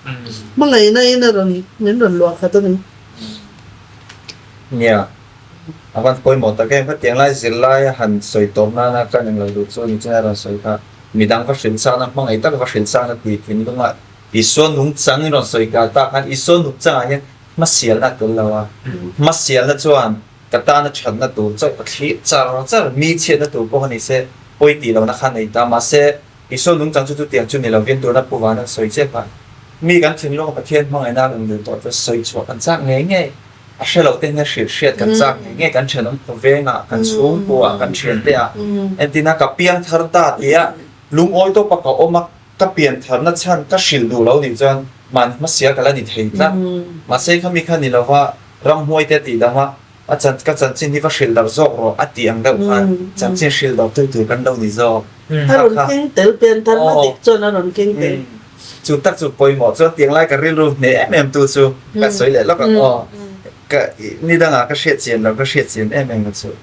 Hmangaihna in a rawn min rawn luah khat a ni. Nia, a van pawimawh tak em? Khatiang lai zirlai a han sawi tawp nana ka englo duh chu ni chuan a rawn sawi kha. Midang va hrilh chakna, hmangaih tak va hrilh chakna tih thinlunga Isua nungchang in rawn sawi kal tak khan Isua nungchangah hian hmasialna a tel lo a. Hmasialna chuan ka tana thatna tur chauh ka thlir char char, mi chhiatna tur pawh ka ni se pawi tih lohna kha nei ta. Mahse, Isua nungchang chu chutiang chu ni lovin tuna Pu Van an sawi chiah kha mi kan thinlunga Pathian hmangaihna a rawn dil tawh chu sawi chhuah kan chak ngei ngei. A hre loh te hian hrilh hriat kan chak ngei ngei, kan thenawm khawvengah, kan chhungkuah, kan thianteah entina ka piang thar ta tia lungawi tawpa ka awm a, ka pian tharna chhan ka hrilh duh lo nih chuan mahni hmasial ka la ni thei tlat. Mahse khami kha ni lova ramhmuai te tih dang a, a chan ka chanchin hi va hrilh darh zawk rawh a tih ang deuh khan chanchin hrilh darh tu tur kan lo ni zawk. A rawn keng tel pian tharna dik chuan a rawn keng tel. Chu tak chu pawimawh chuan tiang lai ka rilru hneh em em tu chu ka sawi leh lawk ang aw. Ka ni dangah ka hriat chian lo ka hriat chian em em ka chu.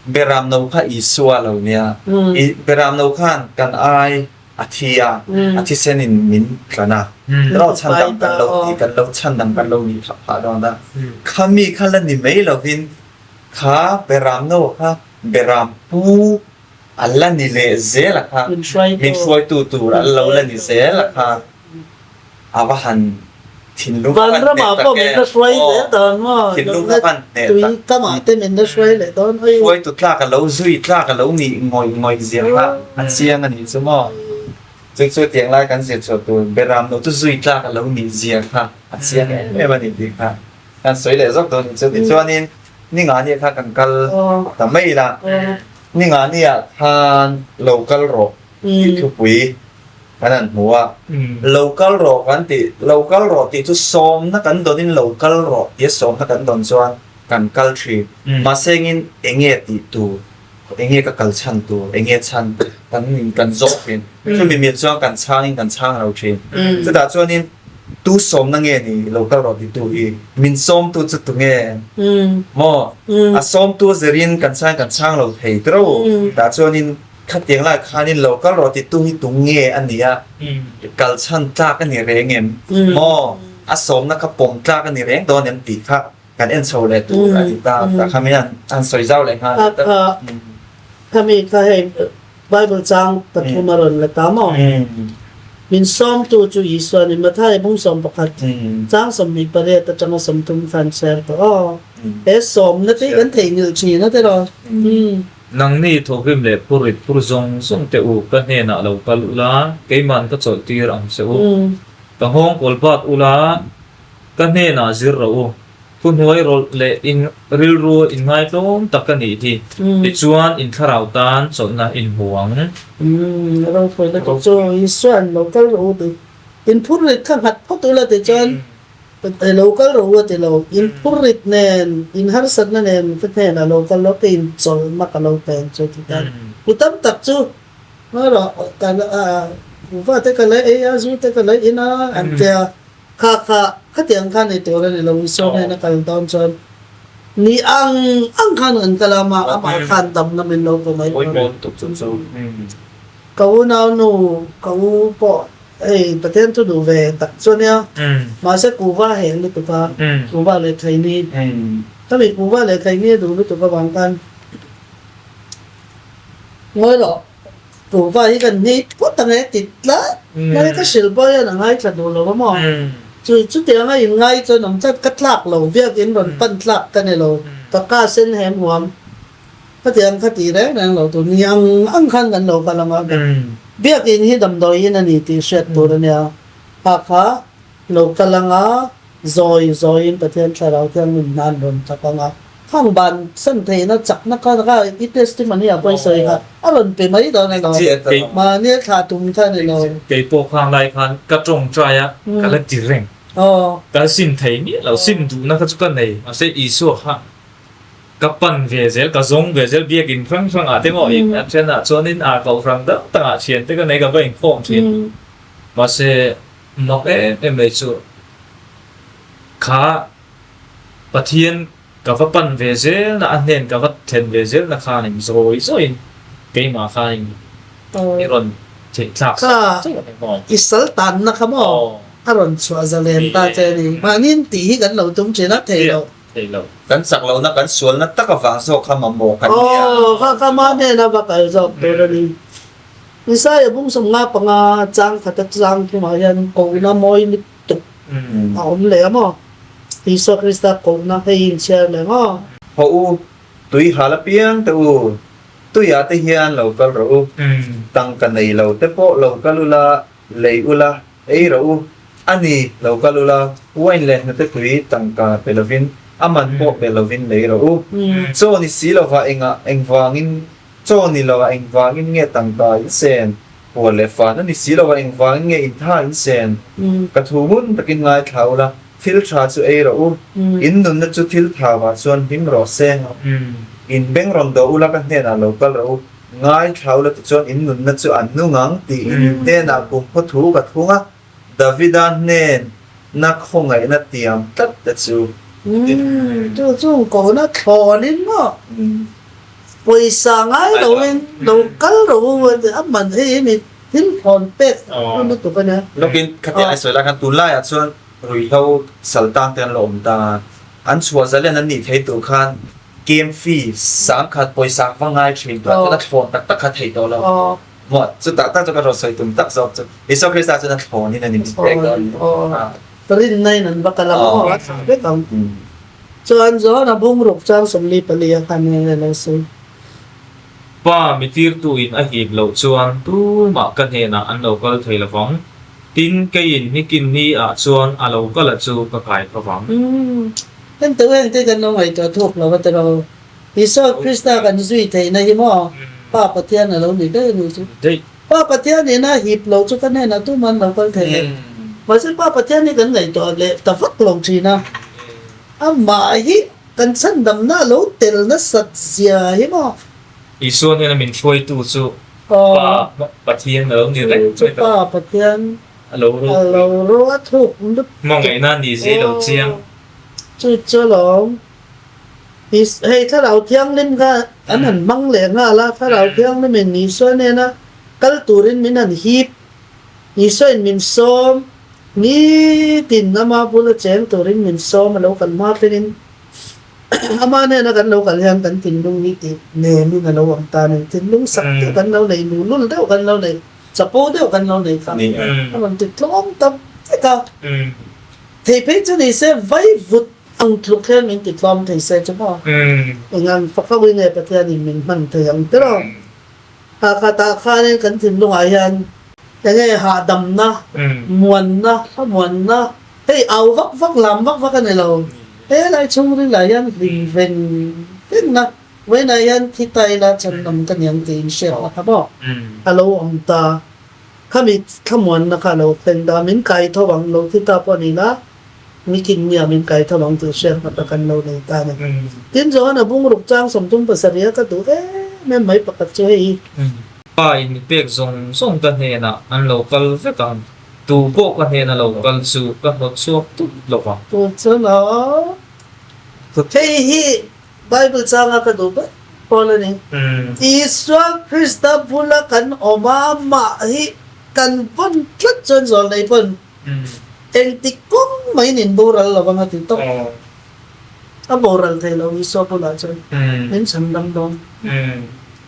Beram no kha Isua lo nia. I beram no khan kan ai a thi a, a thisen in min tlan a. Ro chhan dang kan lo ti kan lo chhan dang kan lo nih phah phah dawn a. Kha mi kha la ni mai lovin kha beram no kha beram pu A la ni leh zel a kha, min hruaitu tur an lo la ni zel a kha, a va han thinlung a van hneh tak e, aw, thinlung a van hneh tak. Hruaitu tlak a lo zui tlak a lo nih ngawih ngawih zia kha a chiang a nih chu maw. Chu chu tiang lai kan zir chhuah tur Beram no chu zui tlak a lo nih zia kha a chiang em em a ni tih kha kan sawi leh zawk dawn a ni chu. Tichuanin ni nga nia kha kan kal ta mai ila. Ni nga nia khan lo kal rawh tih thupui kan han hmu a. Lo kal rawh kan tih, lo kal rawh tih chu sawmna kan dawnin lo kal rawh tia sawmna kan dawn chuan kan kal thin. Mahse engin enge tih tur, enge ka kal chhan tur, enge chhan kan kan zawh thin. Chumi mil chuan kan chhangin kan chhang lo thin. Chutah chuanin Tu sawmna nge ni lo kal rawh titu hi? Min sawmtu chu tu nge? Maw? A sawmtu zirin kan chhang kan chhang lo thei tro. Tah chuanin khatiang lai khanin lo kal rawh titu hi tu nge a ni a? Kal chhan tlak a ni reng em? Maw? A sawmna kha pawm tlak a ni reng dawn em tih kha kan en chho leh tur a ni ta. Tah kha min han sawi zau leh nghal. Khami kha hei Bible chang pathum a rawn la ta maw? Min sawmtu chu Isua a ni. Matthai bung 11 chang 28 atanga 30 khan chhiar tawh aw. He sawmna te hi kan theihnghilh thin a tiraw? Nangni thawkrim leh phurrit phur zawng zawng te u ka hnenah lo kal ula, keiman ka chawlh tir ang che u. Ka nghawng kawl bat ula, ka hnenah zir rawh u. Thuhnuai rawlh leh in rilru in ngaitlawm tak a nih hi. Tichuan in thlarau tan chawlhna in hmu ang. Ropui lutuk chu Isua'n lo kal rawh u tih in phurrit kha nghat phawt ula tichuan lo kal rawh u a ti lo. In phurrit nen in harsatna nen ka hnenah lo kal lo ka in chawlhna ka lo pe ang chu ti tan. Mi tam tak chu ngarawh ka kuhva te ka la ei a zu te ka la in a an tia. Kha kha khatiang khan ei tur a ni lo, Isua hnena kal dawn chuan ni ang ang khan an kal a, amah amah khan damna min lo pe mai dawn. Ka unaunu ka u pawh hei Pathian thu duh ve tak chu ania, mahse kuhva heh lutuk a, kuhva leh thaini, khami kuhva leh thaini a duh lutuk avang khan ngawi rawh, kuhva hi kan hnih phawt ang e ti tlat mai ka hrilh pawh hian a ngaithla duh lo a maw, chu chutianga inngai chuan awm tlat ka tlak lo, biakin rawn pan tlak ka ni lo, ka ka sen hem huam. Khatiang kha tih reng reng lo tur ni ang ang khan kan lo kal ang a, biakin hi damdawiin a ni tih hriat tur a nia. Kha kha lo kal ang a, zawi zawiin Pathian Thlarau Thianghlim hna an rawn thawk ang a, khang ban san theihna chakna kha kha i testimony a pawisawi kha a rawn pe mai dawn a lo, mahni a thlah tum kha a ni lo. Kei pawh khang lai khan ka tawngtai a, ka la ti reng. Ka sim thei miah lo, sim duhna kha chu ka nei, mahse Isua kha Ka pan ve zel, ka zawng ve zel, biakin hrang hrang ah te maw in a then ah chuanin ah kohhran dang dang ah thian te ka nei ka va inkhawm thin. Mahse mak em em mai chu kha Pathian ka va pan ve zel na a hnen ka va thlen ve zel na khanin zawi zawiin keimah khanin i rawn theih thlak sak chauh a ni maw. I sal tanna kha maw a rawn chhuah zalen ta che a ni. Mahniin tih hi kan lo tum thin a theih loh. thei lo. Kan chak lohna kan sualna tak avang zawk kha mamawh kan nia. Aw, kha kha mah hnena va kal zawk tur a ni. Isaiah bung 55 chang khat a chang thumah hian kohna mawi lutuk a awm leh a maw? Isua Krista kohna hei inchhiar leh maw? Haw u, tui hal apiang te u, tuiah te hian lo kal rawh u, tangka nei lo te pawh lo kal ula, lei ula, Ei rawh u, a ni, lo kal ula, wine leh hnute tui tangka pe lovin, a man pawh pe lovin lei rawh u. Chaw ni si lova engah engvangin, chaw ni lova engvangin nge tangka in sen? Puan leh fahna ni si lova engvangin nge intha in sen? Ka thu ngun takin ngaithla ula, thil tha chu ei rawh u, in nunna chu thil thavah chuan hlim rawh se. In beng rawn dawh ula ka hnenah lo kal rawh u. Ngai thlau la tichuan in nunna chu an nung ang tiin in hnenah kumkhaw thu ka thung a, Davida hnena khawngaihna tiam tlat te chu. Umm, chu chung kohna thlawnin maw pawisa ngai loin lo kal ro u a ti a, man hei hi mi thil thlawn pek hun lutuk a nia. Lawkin khatiang ai sawi lai khan tunlaiah chuan ruihhlo sal tang te an la awm ta a, an chhuah zalen an nih thei tur khan Game fee sangkhat pawisa va ngai thin tawh chuan a thlawn tak tak kha theih tawh lo. Maw chutah tak chu ka rawn sawi tum tak zawk chu Isua Krista chuan a thlawnin a ni min pek dawn. Rinna in an va kal ang maw a thlah vek ang. Chuan Johana bungruk chang 44 a khan eng nge lo sawi. Pa mi tirtu in a hip loh chuan tumah ka hnenah an lo kal thei lo vang. Tin keiin nikin ni ah chuan a lo kal a chu ka kai tho vang. Heng teuh heng te kan lo ngaihtuah thuk lo a tiraw? Isua Krista kan zui theihna hi maw Pa Pathian a lo ni daih a nih chu. Pa Pathian ina hip lo chu ka hnenah tuman lo kal thei lo. Mahse Pa Pathian hi kan ngaihtuah leh ta vak lo thin a. Amah hi kan chhandamna a lo tel nasat zia hi maw? Isua hnena min hruaitu chu Pa Pathian a lo ni reng chu Pa Pathian a lo ro thuk lutuk. Hmangaihna ni zia lo chiang. Chu chu alawm. Hei Thlarau Thianghlim kha an han hmang leh nghal a, Thlarau Thianghlimin Isua hnena kal turin min han hip, Isuain min sawm, nitin ama bula cheng turin min sawm a lo kal hma thlengin ama hnena kan lo kal hian kan thinlung hi tih nemin a lo awm ta a ni. Thinlung sak deuh kan lo nei, luhlul deuh kan lo nei, chapo deuh kan lo nei kha a rawn ti tlawm ta vek a. Thei phei chu ni se vai vut ang tluk hian min ti tlawm thei se chu maw? Eng ang fak ho in nge Pathian in min hman thei ang tiraw? Hakhatah khanin kan thinlungah hian eng nge hahdamna, muanna, thlamuanna, hei au vak vak, lam vak vak a ni lo. He lai chhungril ah hian hlim veng vengna, vawiinah hian thi ta ila chhandam ka ni ang tiin hriatna kha maw a lo awm ta. Khami thlamuanna kha lo thleng ta, min kai tho ang, lo thi ta pawh ni la, mikin nia min kai tho ang tih hriat hmata kan lo nei ta a ni. Tin, Johana bungruk chang 37 a ka duh em em mai pakhat chu hei hi. Pa in mi pek zawng zawng ka hnenah an lo kal vek ang, tu pawh ka hnena lo kal chu ka hnawt chhuak tut lo vang. Tu chu lo, hei hi Bible changa ka duh ber. Pawl a ni. Isua Krista bula kan awm a, amah hi kan vawn tlat chuan zawlnei pawn engtik kawng maiin in boral lo vang a ti tawp. A boral thei lo Isua bulah chuan min chhan dam dawn.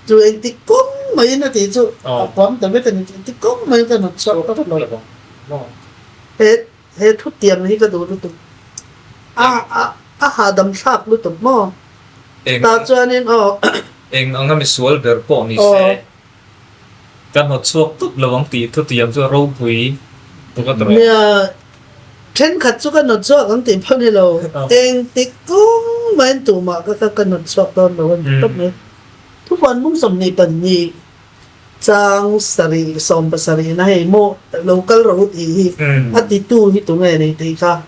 Chu engtik kawng maiin a tih chu a puam ta vek a ni. Engtik kawng maiin ka hnawt chhuak tawp lo. He he thutiang hi ka duh lutuk. A a a hahdam thlak lutuk maw? Eng Tah chuanin aw. Eng anga misual ber pawh ni se ka hnawt chhuak tawp lo ang tih thutiang chu a ropui tuk a tawh. Nia, thenkhat chu ka hnawt chhuak ang tih pawh ni lo. Engtik kawng maiin tumah ka ka hnawt chhuak dawn lo a ni tawp mai. Thupuan mung 22. Chang sarih 70 na hei maw lo kal rawh u tih hi a titu hi tunge ni tih kha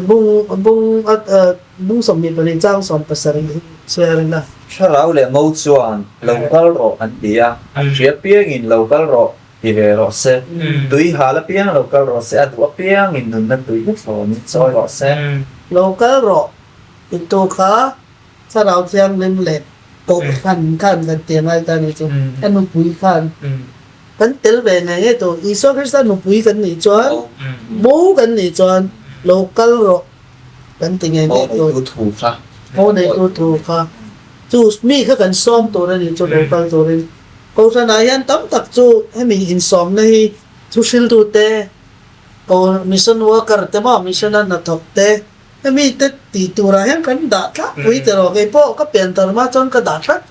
bung bung bung 22 chang 70 hi chhiar ila. Thlarau leh mo chuan lo kal rawh an ti a, a hria piangin lo kal rawh ti ve rawh se, tui hal apiang lo kal rawh se, a duh apiangin nunna tui hi thlawnin chawi rawh se. Lo kal rawh titu kha Thlarau Thianghlim leh Kohhran khan kan ti angai ta ni chu a nupui khan kan tel ve ngei ngei tawh. Isua Krista nupui kan nih chuan mo kan nih chuan lo kal rawh kan ti ngei ngei tawh. Mo neitu thu kha. Mo neitu thu kha chu mi kha kan sawm tur a ni chu lo kal turin. Kohhranah hian tam tak chu hemi insawmna hi thuhriltute, mission worker te maw mission a hnathawk te, Hemi te tih turah hian kan dah tlangpui teh rawh, kei pawh ka pian tar hma chuan ka dah tlat,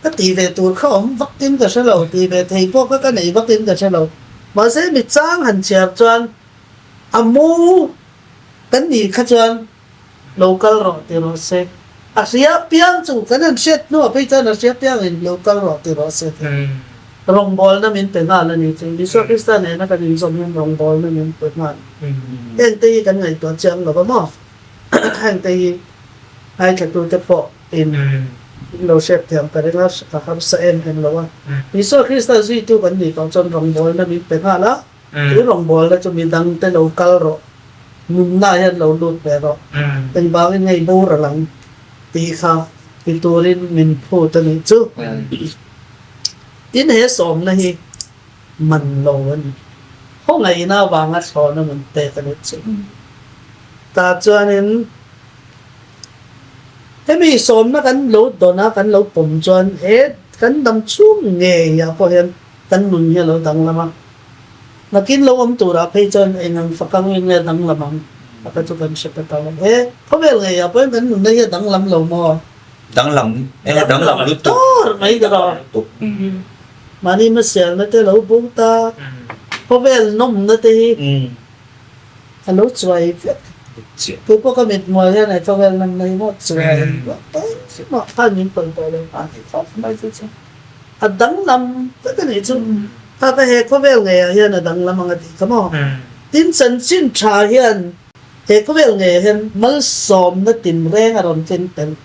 ka tih ve tur kha awm vakin ka hre lo, tih ve thei pawh kha ka nei vakin ka hre lo. Mahse mi chang han chhiar chuan a mu kan nih kha chuan lo kal rawh ti rawh se, a hria piang chu kan han hriat hnuah phei chuan a hria piangin lo kal rawh ti rawh se tih rawngbawlna min pe nghal a ni chu. Isua Krista nena kan inzawm hian rawngbawlna min pe nghal. Hengte hi kan ngaihtuah chiang lo va maw? Hengte hi ngaithlatute pawh in in lo hriat thiam ka ring a, a harsa em em lo a. Isua Krista zuitu kan nih tawh chuan rawngbawlna min pe nghal a, chu rawngbawlna chu mi dangte lo kal rawh, nunna hian lo lut ve rawh, engvangin ngei boral ang tih kha ti turin min phut a nih chu. Tin, he sawmna hi man lo a ni. Khawngaihna avanga thlawhna man pek a ni chu. Tah chuanin hemi sawmna kan lo dawn a, kan lo pawm chuan he kan dam chhung ngeiah pawh hian kan nun hi a lo danglam a. Nakin lo awm turah phei chuan eng ang fakang in nge danglam ang a ka chu kan hre ta ta lo. He khawvel ngeiah pawh hian kan nunna hi a danglam lo maw? Danglam, enge danglam lutuk. Tur mai ka rawh. Mahni hmasialna te lo bo ta, khawvel nawmna te hi a lo chuai vek. Kei pawh ka mit mual hian he khawvel nawmna hi maw chuai vek engmah khan min pawlh tawh lo a ni khawp mai chu chu. A danglam vek a nih chu. Kha ka he khawvel ngeiah hian a danglam ang a tih kha maw. Tin chanchin tha hian He khawvel ngei hian malsawmna tinreng a rawn ken tel.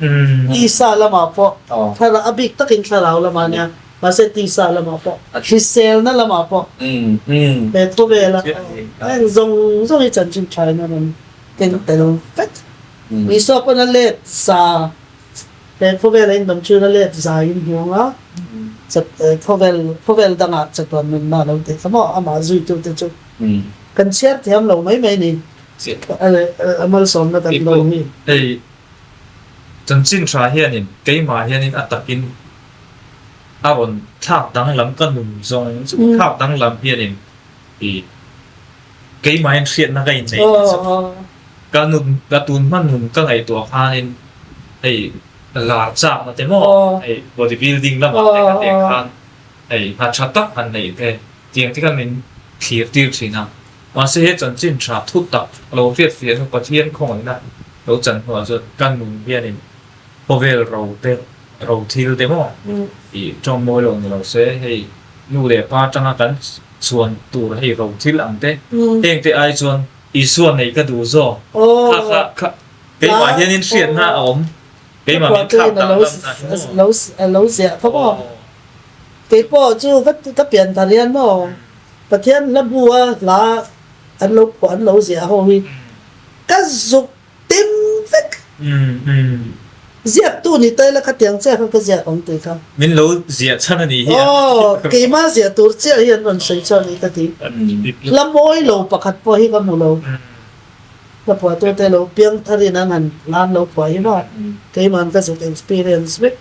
Tisa lamah pawh, thlarau, a bik takin thlarau lamah nia, mahse tisa lamah pawh, hriselna lamah pawh, he khawvela heng zawng zawng hi chanchin thain a rawn ken tel vek. Isua pawn a let za, he khawvela indawm chuan a let za in hmuang a, khawvel, khawvel dangah chatuan nunna a lo tih kha maw, amah zuitute chu. Kan chhiar thiam lo mai mai ni. A malsawmna kan dawn hi. Hei chanchin tha hianin keimah hianin a takin a rawn thlak danglam ka nun zawng chu thlak danglam hianin i keimahin hriatna ka inneih chu ka nun ka tun hma nun ka ngaihtuah khanin hei lar chakna te maw hei body building lamah te ka teh khan hei hna tha tak han neih te Tiang te khan min thlir tir thin a. Mahse he chanchin tha thut tak lo hriat fiah chu Pathian khawngaihna lo chan hnuah chuan ka nun hianin khawvel ro te, ro thil te maw tih tawng mawi lo ni lo se, hei nu leh pa atanga kan chhuan tur hei ro thil ang te, heng te ai chuan Isua neih ka duh zawk. Kha kha kha keimah hianin hriatna a awm, keimah min thlak danglam dan maw. A lo ziah kha maw. Kei pawh chu ka pian thar hian maw Pathian hla bu a hla an lo phuah an lo ziah ho hi ka zuk tim vek. Ziaktu ni ta ila khatiang chiah kha ka ziak awm tih kha. Min lo ziah chhan a nih hi a. Aw, keimah ziah tur chiah hi an rawn sawi chhuak ni ka ti. Hla mawi lo pakhat pawh hi ka hmu lo. Hla phuahtute lo piang tharin an han hla an lo phuah hi maw? Keima'n ka zuk experience vek.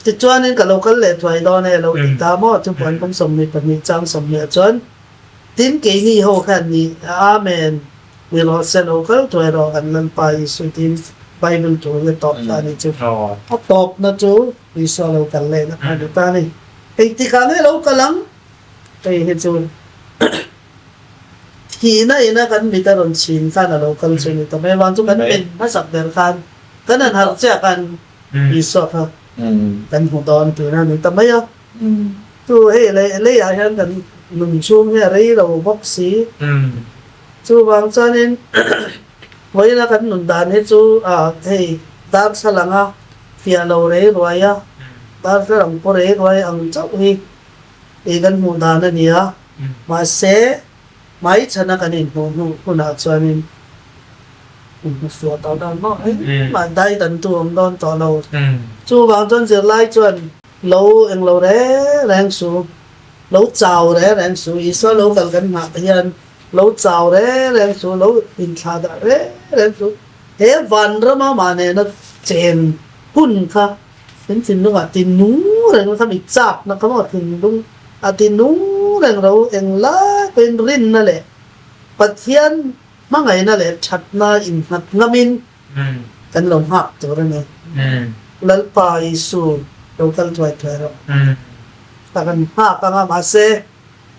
Tichuanin ka lo kal leh thuai dawn e lo ti ta maw? Chupuan kum 22 chang 20 ah chuan tin keini ho khan ni Amen ni rawh se lo kal thuai rawh kan Lalpa Isu tiin Bible thu hi a tawp ta a ni chu. A tawpna chu Isua lo kal lehna kha a ni ta a ni. Engtikah nge lo kal ang? Hei hi chu thihna ina kan mit a rawn chhin khan a lo kal chu a ni ta mai. Vang chu kan men hmasak ber khan kan han harh chiah khan Isua kha kan hmu dawn tih a ni ta mai a. Chu hei leh leiah hian kan nun chhung hi a rei lo bawk si. Chuvang chuanin vawiina kan nun dan hi chu hei darthlalang a fiah lo rei ruai a, darthlalang pawh rei ruai ang chauh hi i kan hmuh dan a ni a. Mahse hmaichhana kan inhmuh hnu hunah chuanin inhmusuah tawh dan maw engmah dai dantu awm dawn tawh lo. Chuvang chuan zirlai chuan lo englo reng reng su, lo chau reng reng su, Isua lo kal kan nghah hian lo chau reng reng su, lo inthlahdah reng reng su. He vanrama mah nena chen hun kha Min thinlungah ti nung reng kha mi chakna kha maw thinlung a ti nung reng ro englai pawhin rinna leh Pathian hmangaihna leh thatna innghat ngamin kan lo nghak tur a ni. Lalpa Isu lo kal thuai thuai rawh. Ta kan nghak anga mahse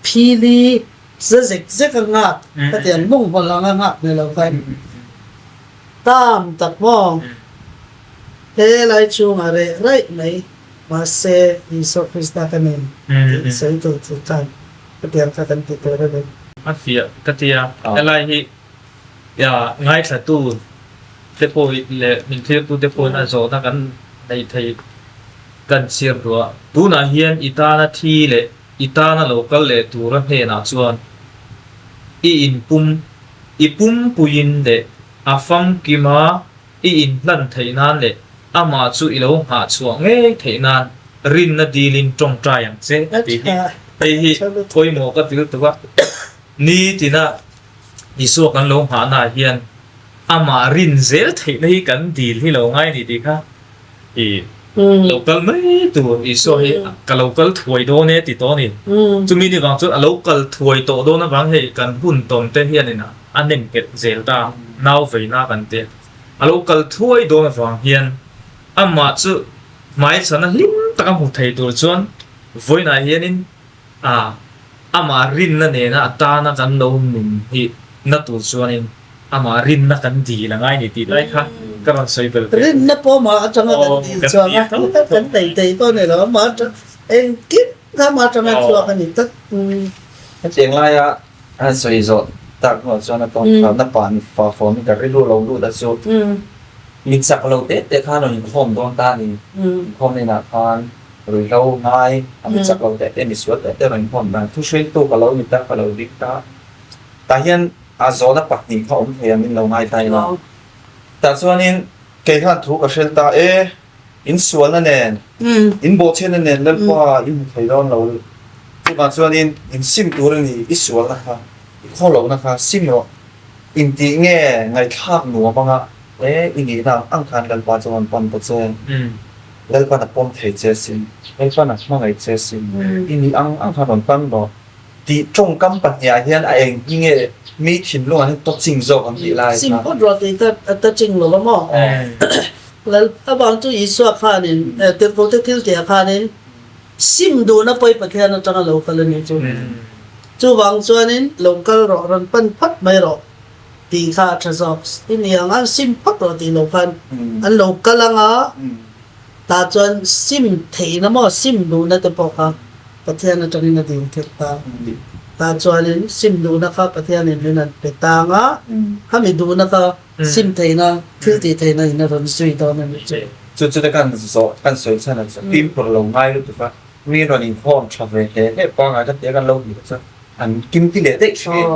phili za zek zek a nghak khatiang mawng hawlh anga nghak ni lo khan tam tak maw. He lai chhungah reh raih mai, mahse Isua Krista ka nei tih sawi tur chu khan hetiang kha kan ti tur a ni. A fiah ka ti a, helai hi ngaithlatu te pawh leh min thlirtu te pawhin a zawhna kan neih theih kan chhiar duh a. Tunah hian i tana thi leh i tana lo kal leh tura hnenah chuan i inpum i pumpuiin leh a famkima I inhlan theih nan leh amah chu i lo nghah chhuah ngei theih nan rinna dilin tawngtai ang che tih hi hei hi pawimawh ka ti lutuk a. Nitina Isua kan lo nghahnaah hian amah rin zel theihna hi kan dil hi lo ngai a ni tih kha i lo kal mai tur Isua hi ka lo kal thuai dawn e ti tawh a ni. Chumi ni vang chuan a lo kal thuai tawh dawn avang hei kan hun tawn te hianin a A nem nghet zel ta, nau veina kan ti. A lo kal thuai dawn avang hian amah chu hmaichhana hlim taka hmu thei tur chuan vawiinah hianin a amah rinna nena a tana kan lo nun hi na tur chuanin amah rinna kan dil a ngai ni tih lai kha ka rawn sawi bel ve. Rinna pawh amah atanga kan dil chuang a, kan nei thei pawh a ni lo, amah atang engkim kha amah atanga chhuak a ni tlat. Hetiang laia A sawi zawh tak hnuah chuan a tawng thlakna pah ni fa fawmin ka rilru lo lut a chu mi chak lo te te khan rawn inkhawm dawn ta a ni. Inkhawm na inah khan ruihhlo ngai a mi chak lo te te mi sual te te rawn inkhawm dan thu hriltu ka lo ni ta ka lo ding ta. Tah hian a zawhna pahnih kha awm thei ang in lo ngai ta ila. Tah chuanin kei khan thu ka hril ta e. In sualna nen, in bawhchhiatna nen Lalpa i hmu thei dawn lo. Chuvang chuanin in sim tur a ni, i sualna kha, i khawlohna kha sim rawh. Intih nge ngaihthlak nuam anga e i nihna ang ang khan Lalpa chuan an pan ta che. Lalpan a pawm thei che sin, Lalpan a hmangaih che sin, i nih ang ang khan rawn pan rawh. Tih tawngkam pahniah hian a eng hi nge mi thinlungah hian touching zawk ang tih lai kha. Sim phawt rawh tih kha a touching lo va maw? Lal avang chu Isua khanin tirhkohte thil tihah khanin sim duhna pawi Pathian atanga lo kal a nih chu. Chuvang chuanin lo kal rawh, rawn pan phawt mai rawh tih kha a tha zawk. I ni ang a, sim phawt rawh tih loh khan an lo kal ang a, tah chuan sim theihna maw, sim duhna te pawh kha Pathian atangin a dil theih ta. Tah chuanin sim duhna kha Pathianin min an pe tang a, khami duhna kha Sim theihna, thil tih theihna in a rawn zui dawn a nih chu. Chu chu te kan zawh, kan sawi chhan a chu fimkhur lo ngai lutuk a, mi rawn inkhawm tha ve hle hle pangngai ka tia kan lo hmuh chu. An kimti leh daih thin,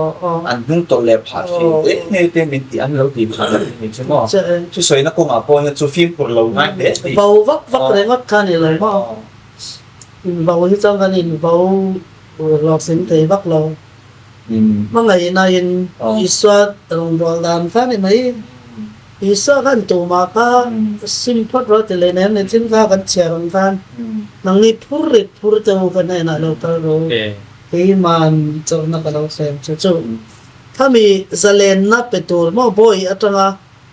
an hnung tawlh leh phah thin daih ngei te min tih an lo tih phah daih ni chu maw? Thusawina kawngah pawh hian chu fimkhur lo ngai hle a ni. Vo vak vak ringawt kha a ni lo maw? Invo hi chuan kan invo hlawhtling thei vak lo. Hmangaihnain Isua rawngbâwl dan kha a ni mai. Isua khan tumah kha sim phawt rawh ti leh nen nichin kha kan chhiar ang khan nangni phur rit phur te u ka hnenah lo kal rawh u. Keiman chawlhna ka lo hrem chu chu khami zalenna pe tur maw bawi atanga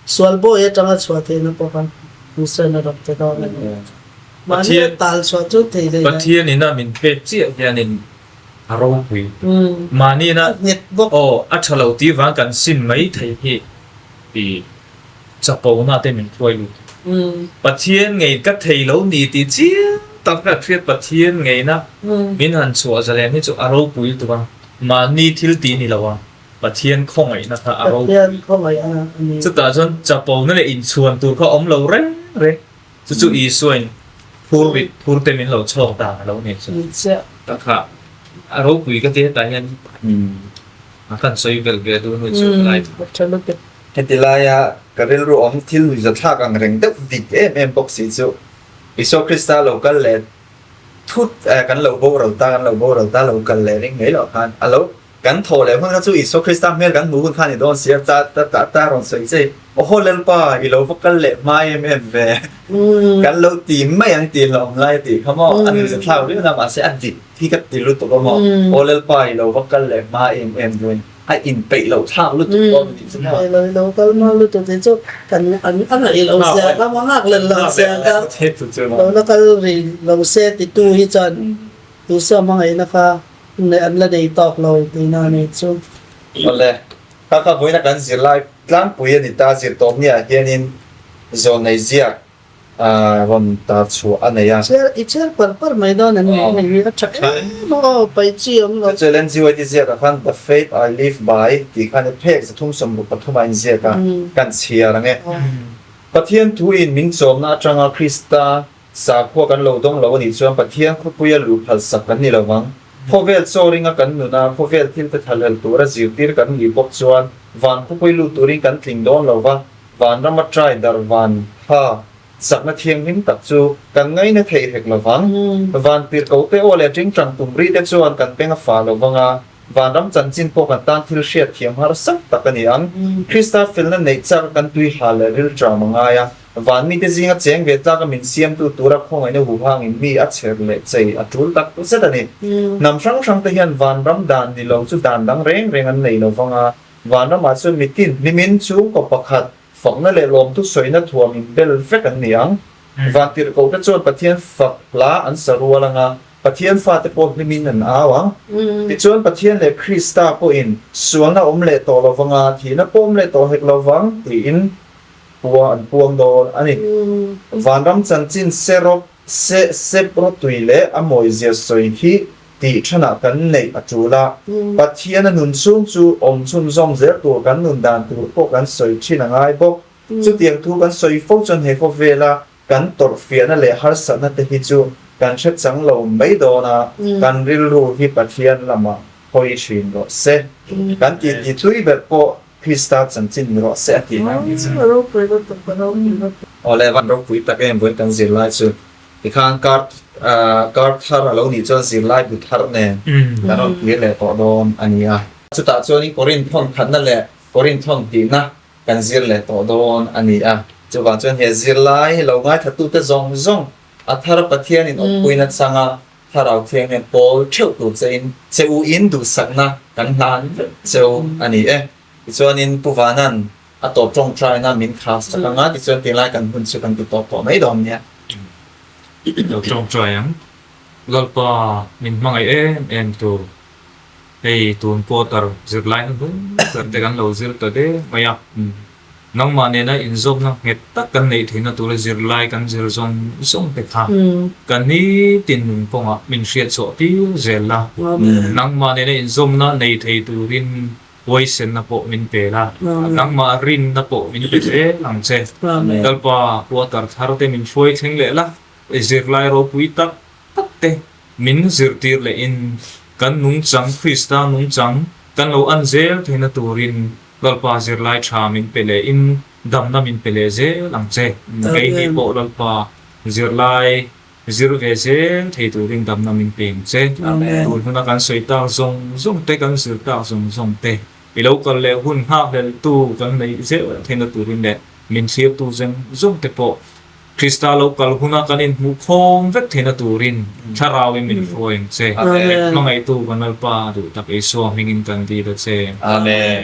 sual bawi atanga chhuah theihna pawh kha Hussein a rawn pe dawn a ni. Mahni a tal chhuah chu thei hlei hle. Pathian ina min pek chiah hianin a ropui. Mahni ina nghet bawk. Aw a tha lo tih vang kan sim mai thei hi tih chapona te min hruai lut. Pathian ngei ka thei lo ni tih chiang tak ka hriat Pathian ngeina min han chhuah zalen hi chu a ropui lutuk a, mahni thil tih ni lo a, Pathian khawngaihna kha a ropui. Chutah chuan chapona leh inchhuan tur kha awm lo reng reng, chu chu Isuain phur rit phur te min lo chhawk dan a lo ni chu. Tak kha a ropui ka ti hetah hian a kan sawi belh ve duh nu chu ka lai thung. Heti laia ka rilru awm thil nuihzathlak ang reng deuh dik em em bawk si chu Isua Krista lo kal leh thut kan lo boral ta, kan lo boral ta lo kal leh ring mai loh khan a lo kan thawh leh hun kha chu Isua Krista hmel kan hmuh hun kha a ni dawn si a, ta ta ta ta rawn sawi che Aw Lalpa i lo va kal leh hma em em ve kan lo ti mai ang tih hlauhawm lai a tih kha maw a nuihzathlak viau na mahse a dik hi ka ti lutuk a maw Aw Lalpa i lo va kal leh hma em em ve. A inpeih loh thlak lutuk dawn a nih chu maw? Lo lo kal hma lutuk hi chu kan an a ngaih lo zia kha maw nghak len lo zia kha lo la kal rih lo se titu hi chuan Isua hmangaihna kha an la nei tawk lo tihna a nih chu. Awle, kha kha vawiina kan zirlai tlangpui a ni ta, zirtawpniah hianin zawnei ziak rawn tar chhuah a nei a. Chhiar i chhiar par par mai dawn an ni hei hi a tha em a aw paih chi awm lo. Chu chu Ellen G. White ziakah khan The Faith I Live By tih khan i phek 363 a inziak a, kan chhiar ang e. Pathian thuin min chawmna atanga Krista sakhua kan lo dawng lo a nih chuan Pathian khawpuia luh phalsak kan ni lo vang. Khawvel chaw ringa kan nuna khawvel thilte thalhel tura zirtir kan nih bawk chuan van khawpui lut turin kan tling dawn lo va. Vanram a trai dar van tha chakna thianghlim tak chu kan ngaina thei hek lo vang. Van tir ko te aw leh tingtang tum ri te chuan kan peng a fa lo vang a, vanram chanchin pawh kan tan thil hriat thiam harsa tak a ni ang. Krista felna neih chak a kan tui hal leh rilṭam a ngai a, van mite zinga cheng ve tlak a min siamtu tura khawngaihna huhangin mi a chher leh chei a tul tak zet a ni. Hnam hrang hrang te hian vanram dan ni lo chu dan dang reng reng an nei lo vang a, Vanramah chuan mitin hlimin chhungkaw pakhat fakna leh lawmthu sawina thuam inbel vek an ni ang. Vantirhkohte chuan Pathian fak hla an sa rual ang a, Pathian fate pawh hlimin an au ang. Tichuan Pathian leh Krista pawhin sualna awm leh tawh lo vang a, thihna pawh awm leh tawh hek lo vang tiin pua an puang dawn a ni. Vanram chanchin Serop, Se, Sep rawtui leh a mawizia sawi hi Tih thanah kan neih a tul a, Pathiana nun chhung chu awm chhunzawm zel tur kan nun dan tur pawh kan sawi thin a ngai bawk. Chutiang thu kan sawi fo chuan he khawvela kan tawrhfiahna leh harsatna te hi chu kan hre chang lo mai dawn a, kan rilru hi Pathian lamah hawi thin rawh se. Kan titi tui ber pawh Krista chanchin ni rawh se a tih na ni chu. Awle van ropui tak em vawiin kan zirlai chu. Tikhan kar kar thar a lo nih chuan zirlai bu thar nen kan rawn kir leh tawh dawn a ni a. Chutah chuanin Korinth thawn khatna leh Korinth thawn tihna kan zir leh tawh dawn a ni a. Chuvang chuan he zirlai lo ngaithlatute zawng zawng a thar Pathianin awmpuina changa Thlarau Thianghlim pawl theuh tur chein che u in duhsakna kan hlan vek cheu a ni e. Tichuanin Pu Vanan A tawp tawngtaina min khas tak anga tichuan tinglai kan hun chu kan ti tawp tawh mai dawn nia. Lo tawngtai ang. Lalpa min hmangaih em em tur. Hei tun quarter zirlai na hnung ber te kan lo zir ta deuh mai a. Nangmah nena inzawmna nghet tak kan neih theihna tura zirlai kan zir zawng zawng te kha ka nitin nun kawngah min hriatchhuah tir zel la. Nangmah nena inzawmna nei thei turin Huaisenna pawh min pe la, nangmah rinna pawh min pe zel ang che. Lalpa, quarter thar te min hruai thleng leh la, zirlai ropui tak tak te min zirtir lehin Kan nungchang, Krista nungchang kan lo an zel theihna turin Lalpa zirlai tha min pe leh in damna min pe leh zel ang che. Keini pawh Lalpa zirlai zir ve zel thei turin damna min pe ang che. Tun huna kan sawi tak zawng zawng te, kan zir tak zawng zawng te i lo kal leh hun nghakhleltu kan neih zel theihna turin leh min thlirtu zawng zawng te pawh Krista lo kal huna kan inhmuh khawm vek theihna turin Thlarauin min hruai ang che. Hmangaihtu kan Lalpa duh tak Isua hmingin kan dil a che. Amen.